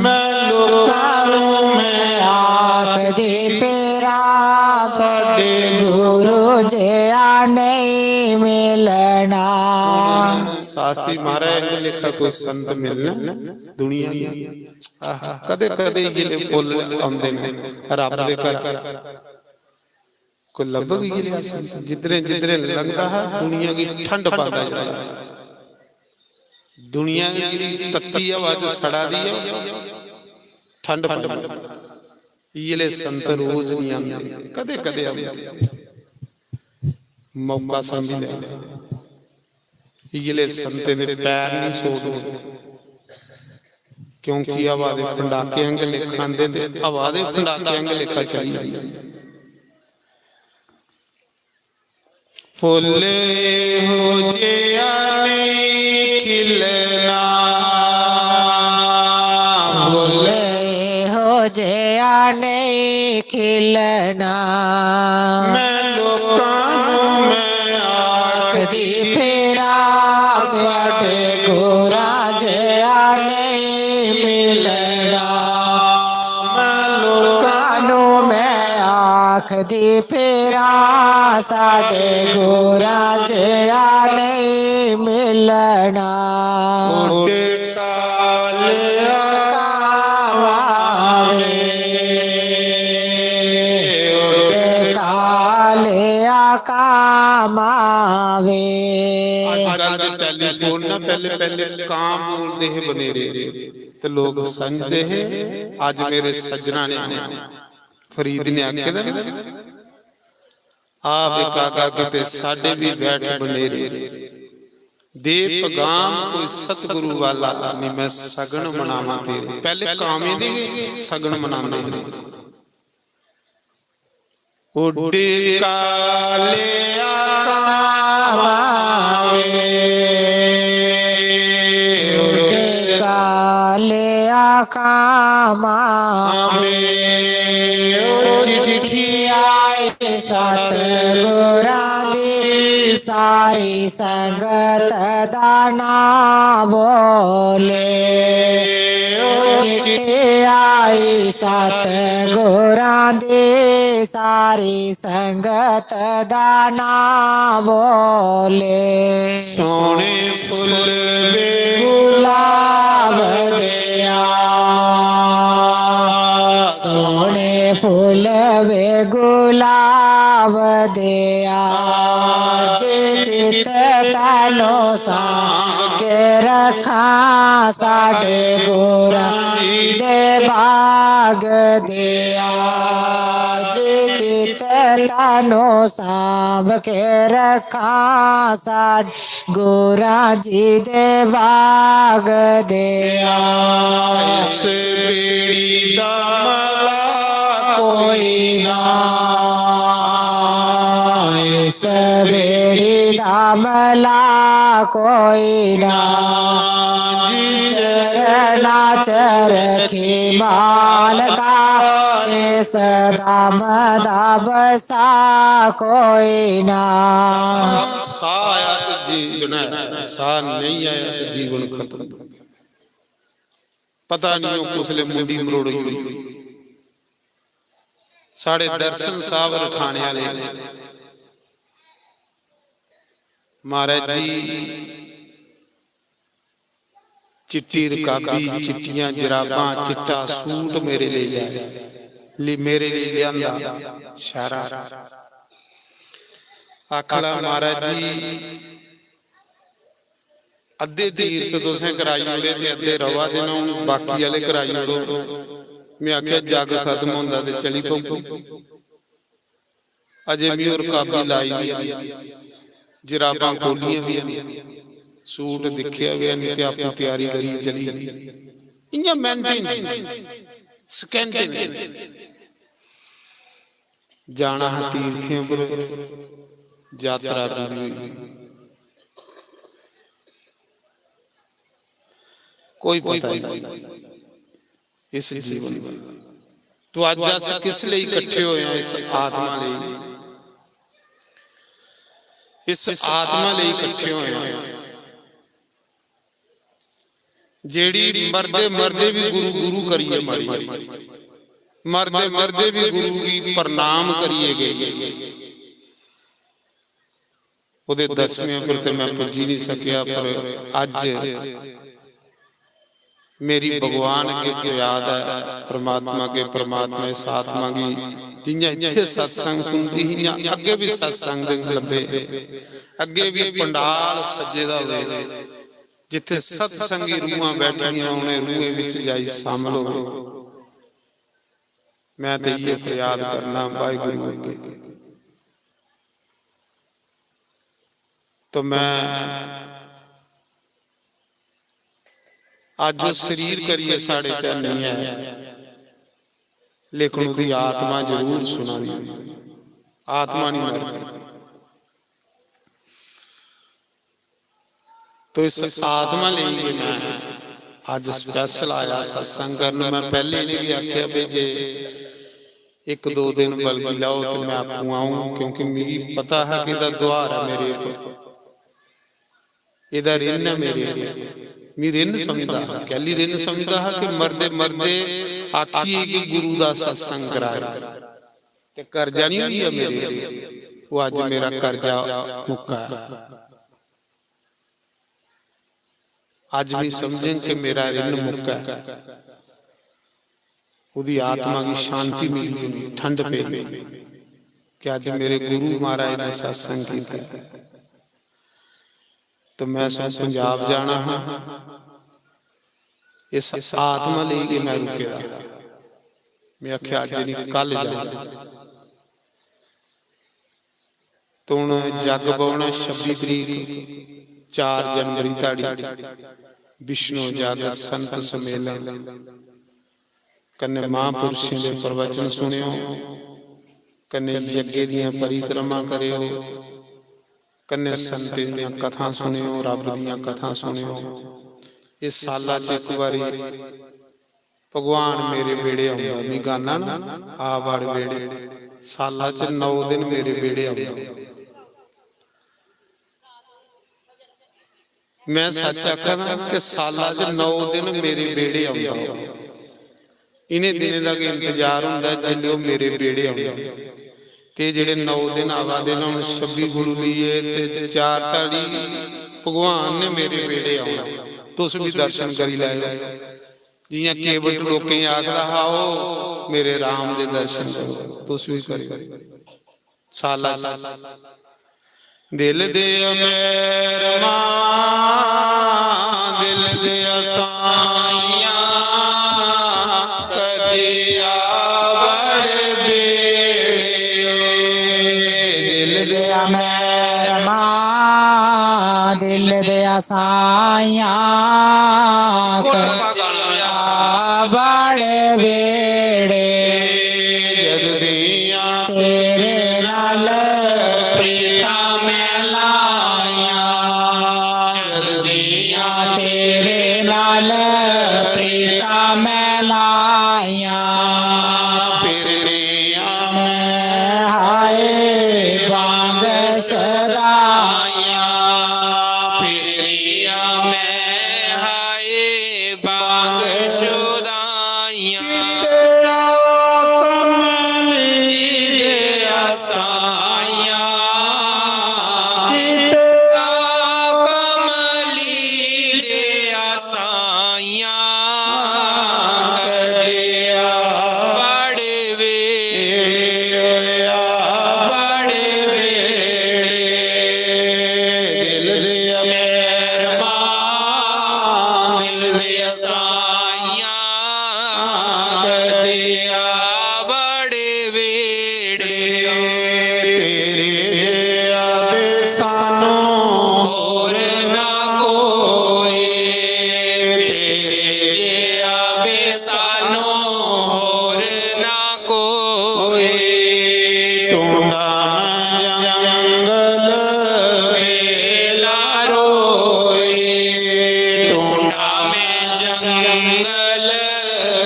मैं लोकां नू मैं आखदी फिरां, साडे गुरु जेहा नेईं मिलना। सासी महाराज दे लेखा कोई संत मिलना दुनिया च? आहा, कदे कदे इ'यै फुल्ल औंदे ने रब दे घर। कोई लब्भग इ'यै नेहा संत? जिद्धरें जिद्धरें लंघदा हा, दुनिया गी ठंड पांदा जंदा हा। दुनिया गी जेह्ड़ी तत्ती हवा च सड़ा दी ऐ, ठंड पाई ओड़दा। इ'यै ले संत रोज नहीं आंदे, कदे कदे आंदे। मौका समझी लैना। इ'यै ले संतें दे पैर नहीं सोड़दे, क्योंकि हवा दे फंडाके आंगे लेखा आंदे ते हवा दे फंडाके आंगे लेखा चली जंदे। फुल्ल हो जेहा नेईं खिलना, फुल्ल हो जेहा नेईं खिलना। मैं लोकां नू मैं आखदी फिरां, साडे गुरां जेहा नेईं मिलना। मैं लोकां नू मैं आखदी फिरां, साडे गुरां जेहा नेईं मिलना। उड्ड कालेआ कामां वे, उड्ड कालेआ कामां वे। अजकल दे टेलीफोन ना, पहले पहले कां बोलदे हे बनेरे, ते लोग समझदे हे अज मेरे सज्जना ने आना। फरीद ने आखे दा ना, आ विकागा किते साडे भी बैठ बनेरे, दे पगाम कोई सतगुरु वाला, आनी मैं सगन मनावा तेरे। पहले कामें दे गै सगन मनांदे हे। उड्ड कालेआ कामां वे, उड्ड कालेआ कामां वे। ओ चिट्ठी आई सतगुरां दी, सारी संगत दा नां बोले। आई सतगुरां दी सारी संगत दा नां बोले। सोहने फुल्ल वे गुलाब देआ, सोहने फुल्ल वे गुलाब देआ, जे कित तैनों सांभ के रखां साडे गुरां जी दे बाग देआ, जे कित तैनों सांभ के रखां साडे गुरां जी दे बाग देआ। इस बेड़ी दा मला कोई ना, इस बेड़ी दा मला कोई ना, जी चरणा च रखी मालका, इस धाम दा बसा कोई ना। साह आया ते जीवन है, साह नहीं आया ते जीवन खत्म। पता नहीं वो कुसले मुंडी मरोड़ी होई। साढ़े दर्शन साहब रठाने वाले महाराज जी चिट्टी रकाबी, चिट्टियां जराबां, चिट्टा सूट मेरे लेई आए, ले मेरे लेई लियांदा शैहरा। आखला महाराज जी, अद्धे तीर्थ तुसें कराई ओड़े ते अद्धे रवा दे न, हून बाकी आह्ले कराई ओड़ो। में आखेआ, जग खत्म होंदा ते चली पौगे। अजे मी होर काबी लाई बी है, जराबां खोलियां बी है, सूट दिक्खेआ बी है, ते आपूं त्यारी करियै चली। इ'यां maintain, scanting। जाना हा तीर्थें पर, यात्रा पूरी होई। कोई पता नहीं इस जीवन दा। तो अज्ज अस किस लेई इकट्ठे होए हैं? इस आत्मा लेई। इस आत्मा लेई इकट्ठे होए हैं, जेड़ी मरदे मरदे भी गुरु गुरु करिए मरी गई, मरदे मरदे भी गुरु गी प्रणाम करिए गई। ओदे दसवें पर ते मैं पुज्जी नहीं सकेआ, पर अज्ज मेरी भगवान अग्गे फरियाद ऐ, परमात्मा अग्गे, परमात्मा इस आत्मा गी, जियां इत्थे सत्संग सुनदी ही, इयां अग्गे भी सत्संग दे लब्बे, अग्गे भी पंडाल सज्जे दा होवे, जित्थे सत्संगी रूहां बैठियां, उन्हें रूहें विच जाई शामिल होवे। मैं ते इये फरियाद करना वाहिगुरु अग्गे। तो मैं अज्ज ओह् शरीर करियै साढ़े च नहीं है, लेकिन ओह्दी आत्मा जरूर सुना दी, आत्मा नहीं मरदी। तो इस आत्मा लेइयै मैं अज्ज special आया सत्संग करन। मैं पैह्ले इ'नेंगी आखेआ भी जे इक दो दिन बलगी लैओ ते मैं आपूं आऊं, क्योंकि मिगी पता हा कि एह्दा दुहार ऐ मेरे उप्पर, एह्दा रिन ऐ मेरे उप्पर। मी रिन समझदा हा, कैली रिन समझदा हा कि मरदे मरदे आखिए कि गुरु दा सत्संग कराए ते कर्जा नहीं होई गेआ मेरे उप्पर। ओह् अज्ज मेरा कर्जा मुक्का ऐ। अज्ज मी समझें कि मेरा रिन मुक्का ऐ। ओह्दी आत्मा गी शांति मिली होनी, ठंड पेई होनी कि अज्ज मेरे गुरु महाराज ने सत्संग कीता। तो मैं सो पंजाब जाना हा, इस आत्मा लेई गै मैं रुके दा। मैं आखेआ, अज्ज नहीं, कल जाना। तो हुन जग बौह्ना छब्बी तरीक, चार जनवरी धाड़ी विष्णु जग संत सम्मेलन, कन्नै महापुरुषें दे प्रवचन सुनेओ, कन्नै यज्ञ दियां परिक्रमा करेओ, कन्नै संतें दियां कथां सुनेओ, रब दियां कथां सुनेओ। इस साला च इक बारी भगवान मेरे बेड़े औंदा, मी गाना ना, आ बड़ बेड़े, साला च नौ दिन मेरे बेड़े औंदा। मैं सच आखां ना कि साला च नौ दिन मेरे बेड़े औंदा। इ'नें दिनें दा गै इंतजार होंदा ऐ जिसलै ओह् मेरे बेह्ड़े औंदा ऐ। ते जेह्ड़े नौ दिन आवा दे न, हून छब्बी गुरु लेइयै ते चार ताड़ी भगवान ने मेरे बेह्ड़े औना, तुस बी दर्शन करी लैओ। जि'यां केवट लोकें गी आखदा हा, "आओ मेरे राम दे दर्शन करो", तुस बी करेओ। साला च दिल दे मेहरमा, दिल दे साइयां, कदी आवड़ बेड़े। दिल दे मेहरमा, दिल दे साइयां, कदी आवड़ बेड़े। जद दियां तेरे नाल प्रीतां मैं लाइयां, जद दियां तेरे नाल प्रीतां मैं लाइयां। फिरनियां मैं हाय बांग सदाइयां, फिरनियां मैं हाय बांग सदाइयां। कितरा कमली दे साइयां, कितरा कमली दे साइयां, कदे आवड़ बेड़े, आवड़ बेड़े। दिल दे मेहरमा, दिल दे साइयां, कदे आवड़ बेड़े। तेरे जेहा बे सानू होर ना कोई, तेरे जेहा बे सानू होर ना कोई। टूंडा में जंगल वेला रोई, टूंडा में जंगल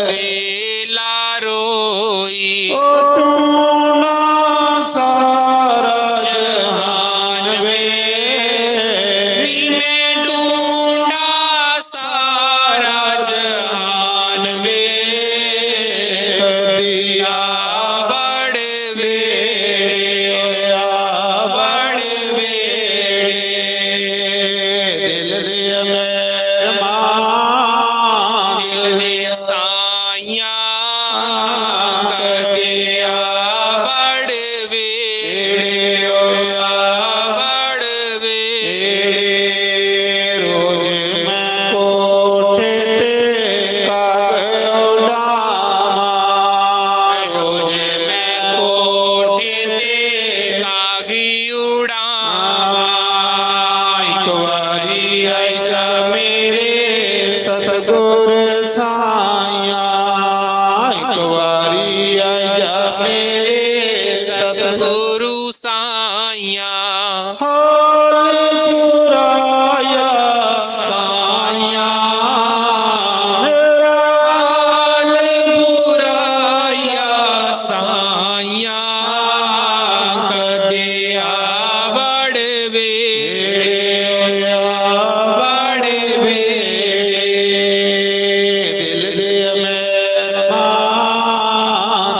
वेला रोई। ओ टूंडा सारा जहान वे, नी मैं टूंडा सारा जहान वे, कदी आवड़ बेड़े, आवड़ बेड़े। दिल दे मेहरमा, दिल दे साइयां, कदी आवड़ बेड़े, आवड़ बेड़े। रोज मैं कोठे ते काग उड़ावां, रोज मैं कोठे ते कागी उड़ावां। एक बारी आई जा मेरे सतगुर साइयां, एक बारी आई जा मेरे सतगुरु साइयां। हाल बुराया साइयां, मेरा हाल बुराया साइयां, कदे आवड़ बेड़े, आवड़ बेड़े। दिल दे मेहरमा,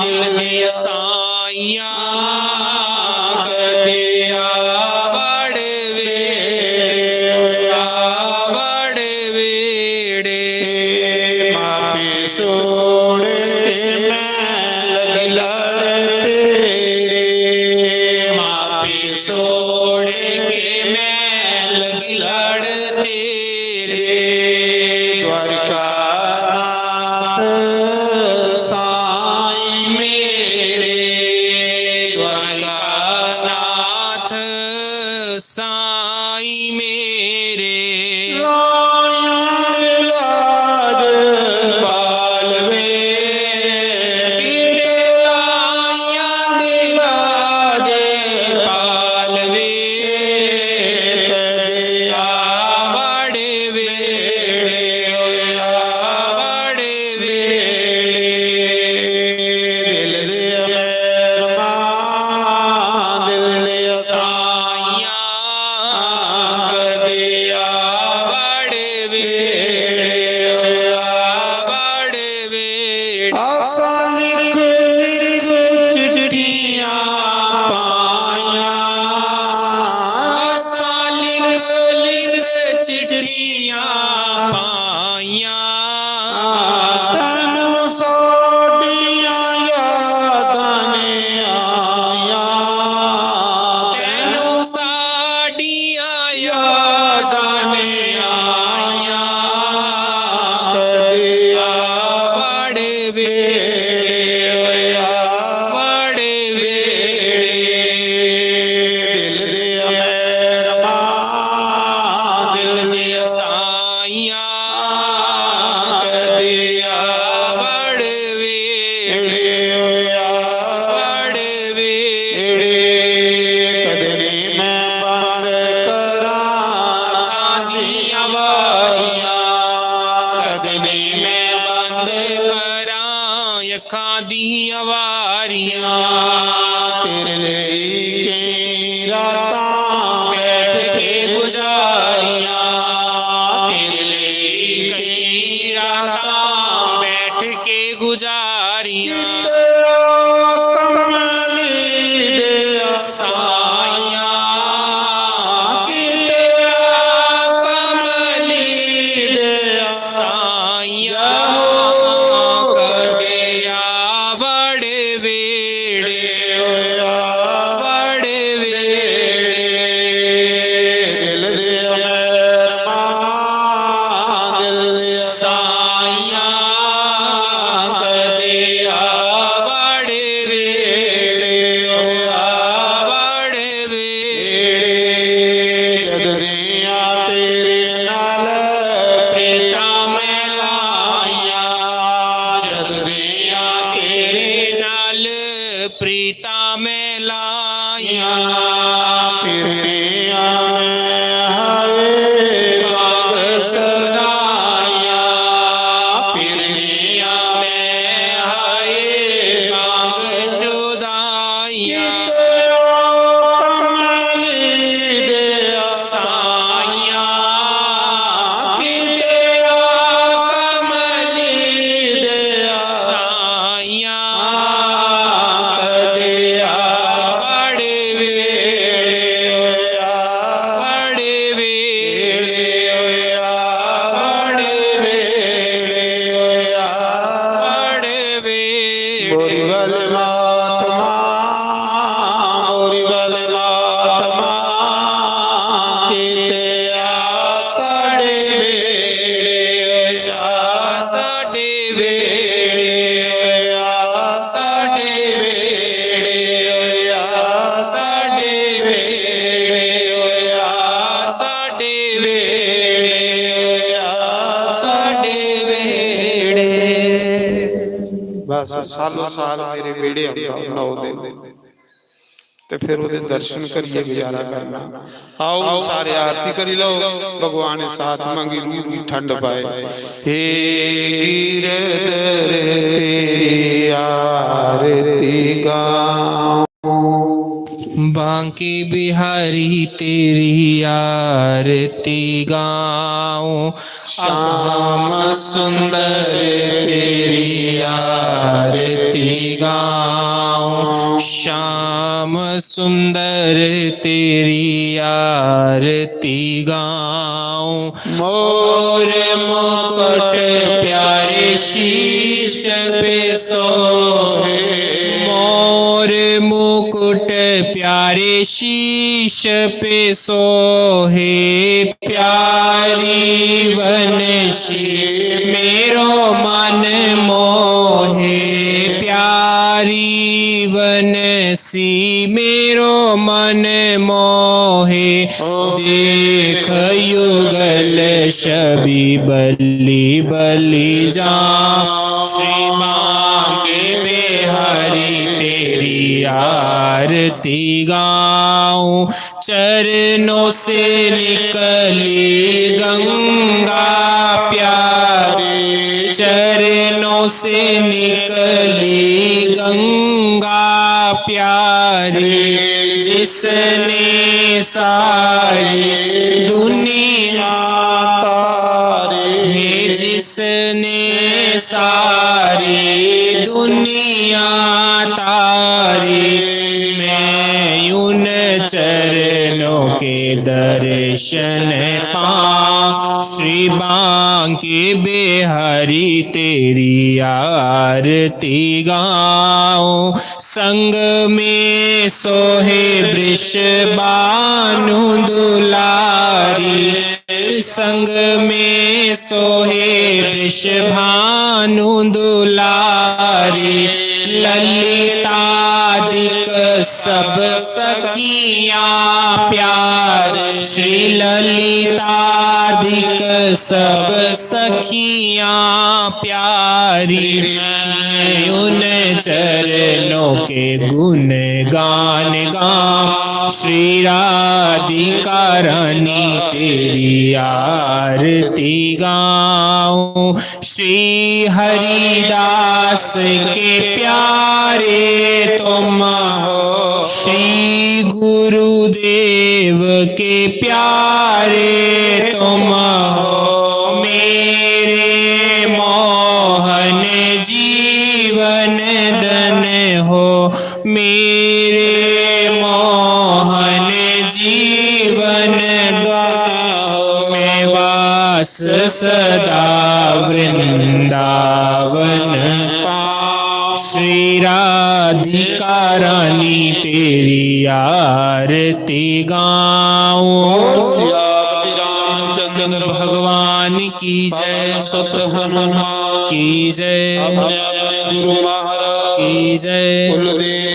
दिल दे साइयां, कदे आवड़ बेड़े, आवड़ बेड़े। माफी छोड़ के मैं लगी लड़ तेरे, माफी छोड़ के मैं लगी लड़ तेरे। द्वारका नाथ साईं मेरे, द्वारका नाथ साईं मेरे। लायां दे लाज पालवे, किते लायां दे लाज पालवे, कदे आवड़ बेड़े, ਤੈਨੂੰ ਸਾਡੀਆਂ ਯਾਦਾਂ ਨੇ ਆਈਆਂ, ਤੈਨੂੰ ਸਾਡੀਆਂ ਯਾਦਾਂ ਨੇ ਆਈਆਂ, ਕਦੇ ਆ ਵੜ ਵੇੜੇ, ਓਏ ਆ ਵੜ ਵੇੜੇ। ਦਿਲ ਦੇ ਮਹਿਰਮਾ, ਦਿਲ ਦੇ ਸਾਈਆਂ, ਕਦੇ ਆ ਵੜ ਵੇੜੇ, ਓਏ ਆ ਵੜ ਵੇੜੇ। ਕਦੇ ਨਹੀਂ ਮੈਂ ਬੰਦ ਕਰਾਂ ਅੱਖਾਂ ਦੀਆਂ ਵਾਰੀਆਂ, ਕਦੇ ਨਹੀਂ ਮੈਂ ਬੰਦ ਕਰਾਂ ਅੱਖਾਂ ਦੀਆਂ ਵਾਰੀਆਂ। ਤੇਰੇ ਲਈ ਕਈ ਰਾਤਾਂ ਬੈਠ ਕੇ ਗੁਜ਼ਾਰੀਆਂ, ਤੇਰੇ ਲਈ ਕਈ ਰਾਤਾਂ ਬੈਠ ਕੇ ਗੁਜ਼ਾਰੀਆਂ। ਤੇਰਾ ਕਮਲੀ ਦੇ ਸਾਈਆਂ, ਕਿਤੇ ਆ ਕਮਲੀ ਦੇ ਸਾਈਆਂ, ਕਦੇ ਆ ਵੜ ਵੇੜੇ, ਓਏ ਆ ਵੜ ਵੇੜੇ। ਦਿਲ ਦੇ ਮਹਿਰਮਾ, ਦਿਲ ਦੇ ਸਾਈਆਂ, ਕਦੇ ਆ ਵੜ ਵੇੜੇ, ਓਏ ਆ ਵੜ ਵੇੜੇ। ਜਦ ਦੀਆਂ ਤੇਰੇ ਨਾਲ ਪ੍ਰੀਤਾਂ ਮੈਂ ਲਾਈਆਂ, ਜਦ ਦੀਆਂ ਤੇਰੇ ਨਾਲ ਪ੍ਰੀਤਾਂ ਮੈਂ ਲਾਈਆਂ। ਫਿਰਨੇ ਆ ਮੈਂ ਹਾਏ ਬਾਗ ਸ਼ੁਦਾਈਆਂ, ਫਿਰਨੇ ਆ ਮੈਂ ਹਾਏ ਬਾਗ ਸ਼ੁਦਾਈਆਂ। ਕਿਤੇ ਆ ਕਮਲੀ ਦੇ ਸਾਈਆਂ, ਕਿਤੇ ਆ ਕਮਲੀ ਦੇ ਸਾਈਆਂ, ਕਦੇ ਆ ਵੜ ਵੇੜੇ, ਓਏ ਆ ਵੜ ਵੇੜੇ, ਓਏ ਆ ਵੜ ਵੇੜੇ, ਓਏ ਆ ਵੜ ਵੇੜੇ। ਮੋਰੀ ਵਾਲੇ ਮਾਤਮਾ, ਮੋਰੀ ਵਾਲੇ ਮਾਤਮਾ, ਕਿਤੇ ਆ ਸਾਡੇ ਵੇੜੇ, ਓਏ ਆ ਸਾਡੇ ਵੇੜੇ, ਓਏ ਆ ਸਾਡੇ ਵੇੜੇ, ਓਏ ਆ ਸਾਡੇ ਵੇੜੇ, ਓਏ ਆ ਸਾਡੇ ਵੇੜੇ, ਓਏ ਆ ਸਾਡੇ ਵੇੜੇ। ਬਸ ਸਾਲੋਂ ਸਾਲ ਮੇਰੇ ਵੇੜੇ ਆਉਂਦਾ ਨੌ ਦਿਨ, ਤੇ ਫਿਰ ਉਹਦੇ ਦਰਸ਼ਨ ਕਰੀਏ, ਗੁਜ਼ਾਰਾ ਕਰਨਾ। ਆਓ ਸਾਰੇ ਆਰਤੀ ਕਰੀ ਲਓ, ਭਗਵਾਨ ਇਸ ਆਤਮਾ ਕੀ ਰੂਹ ਕੀ ਠੰਡ ਪਾਏ। हे गिरधर तेरी आरती गाऊं, बांके बिहारी तेरी आरती गाऊं, श्याम सुंदर तेरी आरती गाऊं, श्याम सुंदर तेरी आरती गाऊं। मोर मुकुट प्यारे शीश पे सोहे, मोर मुकुट प्यारे शीश पे सोहे, प्यारी वंशी मेरो मन मोहे, प्यारी वंशी मेरो मन मोहे। ओ देख युगल छवि बलि बलि जाऊं, श्री बांके बिहारी तेरी आरती गाऊं। चरणों से निकली गंगा प्यारी, चरणों से निकली गंगा प्यारी, जिसने सारी दुनिया तारी, जिसने सारी दुनिया तारी। मैं उन चरणों के दर्शन पाऊं। श्री बांके बिहारी तेरी आरती गाऊं। संग में सोहे वृषभानु दुलारी, संग में सोहे वृषभानु दुलारी। ललितादिक सब सखियां प्यारी, श्री ललितादिक सब सखियां प्यारी। मैं उन चरणों के गुण गान गाऊं। श्री राधिका रानी तेरी आरती गाऊं। श्री हरिदास के प्यारे तुम हो, श्री गुरुदेव के प्यारे तुम हो। मेरे मोहन जीवन धन हो, मेरे मोहन जीवन धन हो। मैं वास सदा वृंदावन पाऊं। श्री राधिका रानी तेरी आरती गाऊं। सियापति रामचंद्र भगवान की जय। सत हनुमान की जय। अपने अपने गुरु महाराज की जय। कुलदेव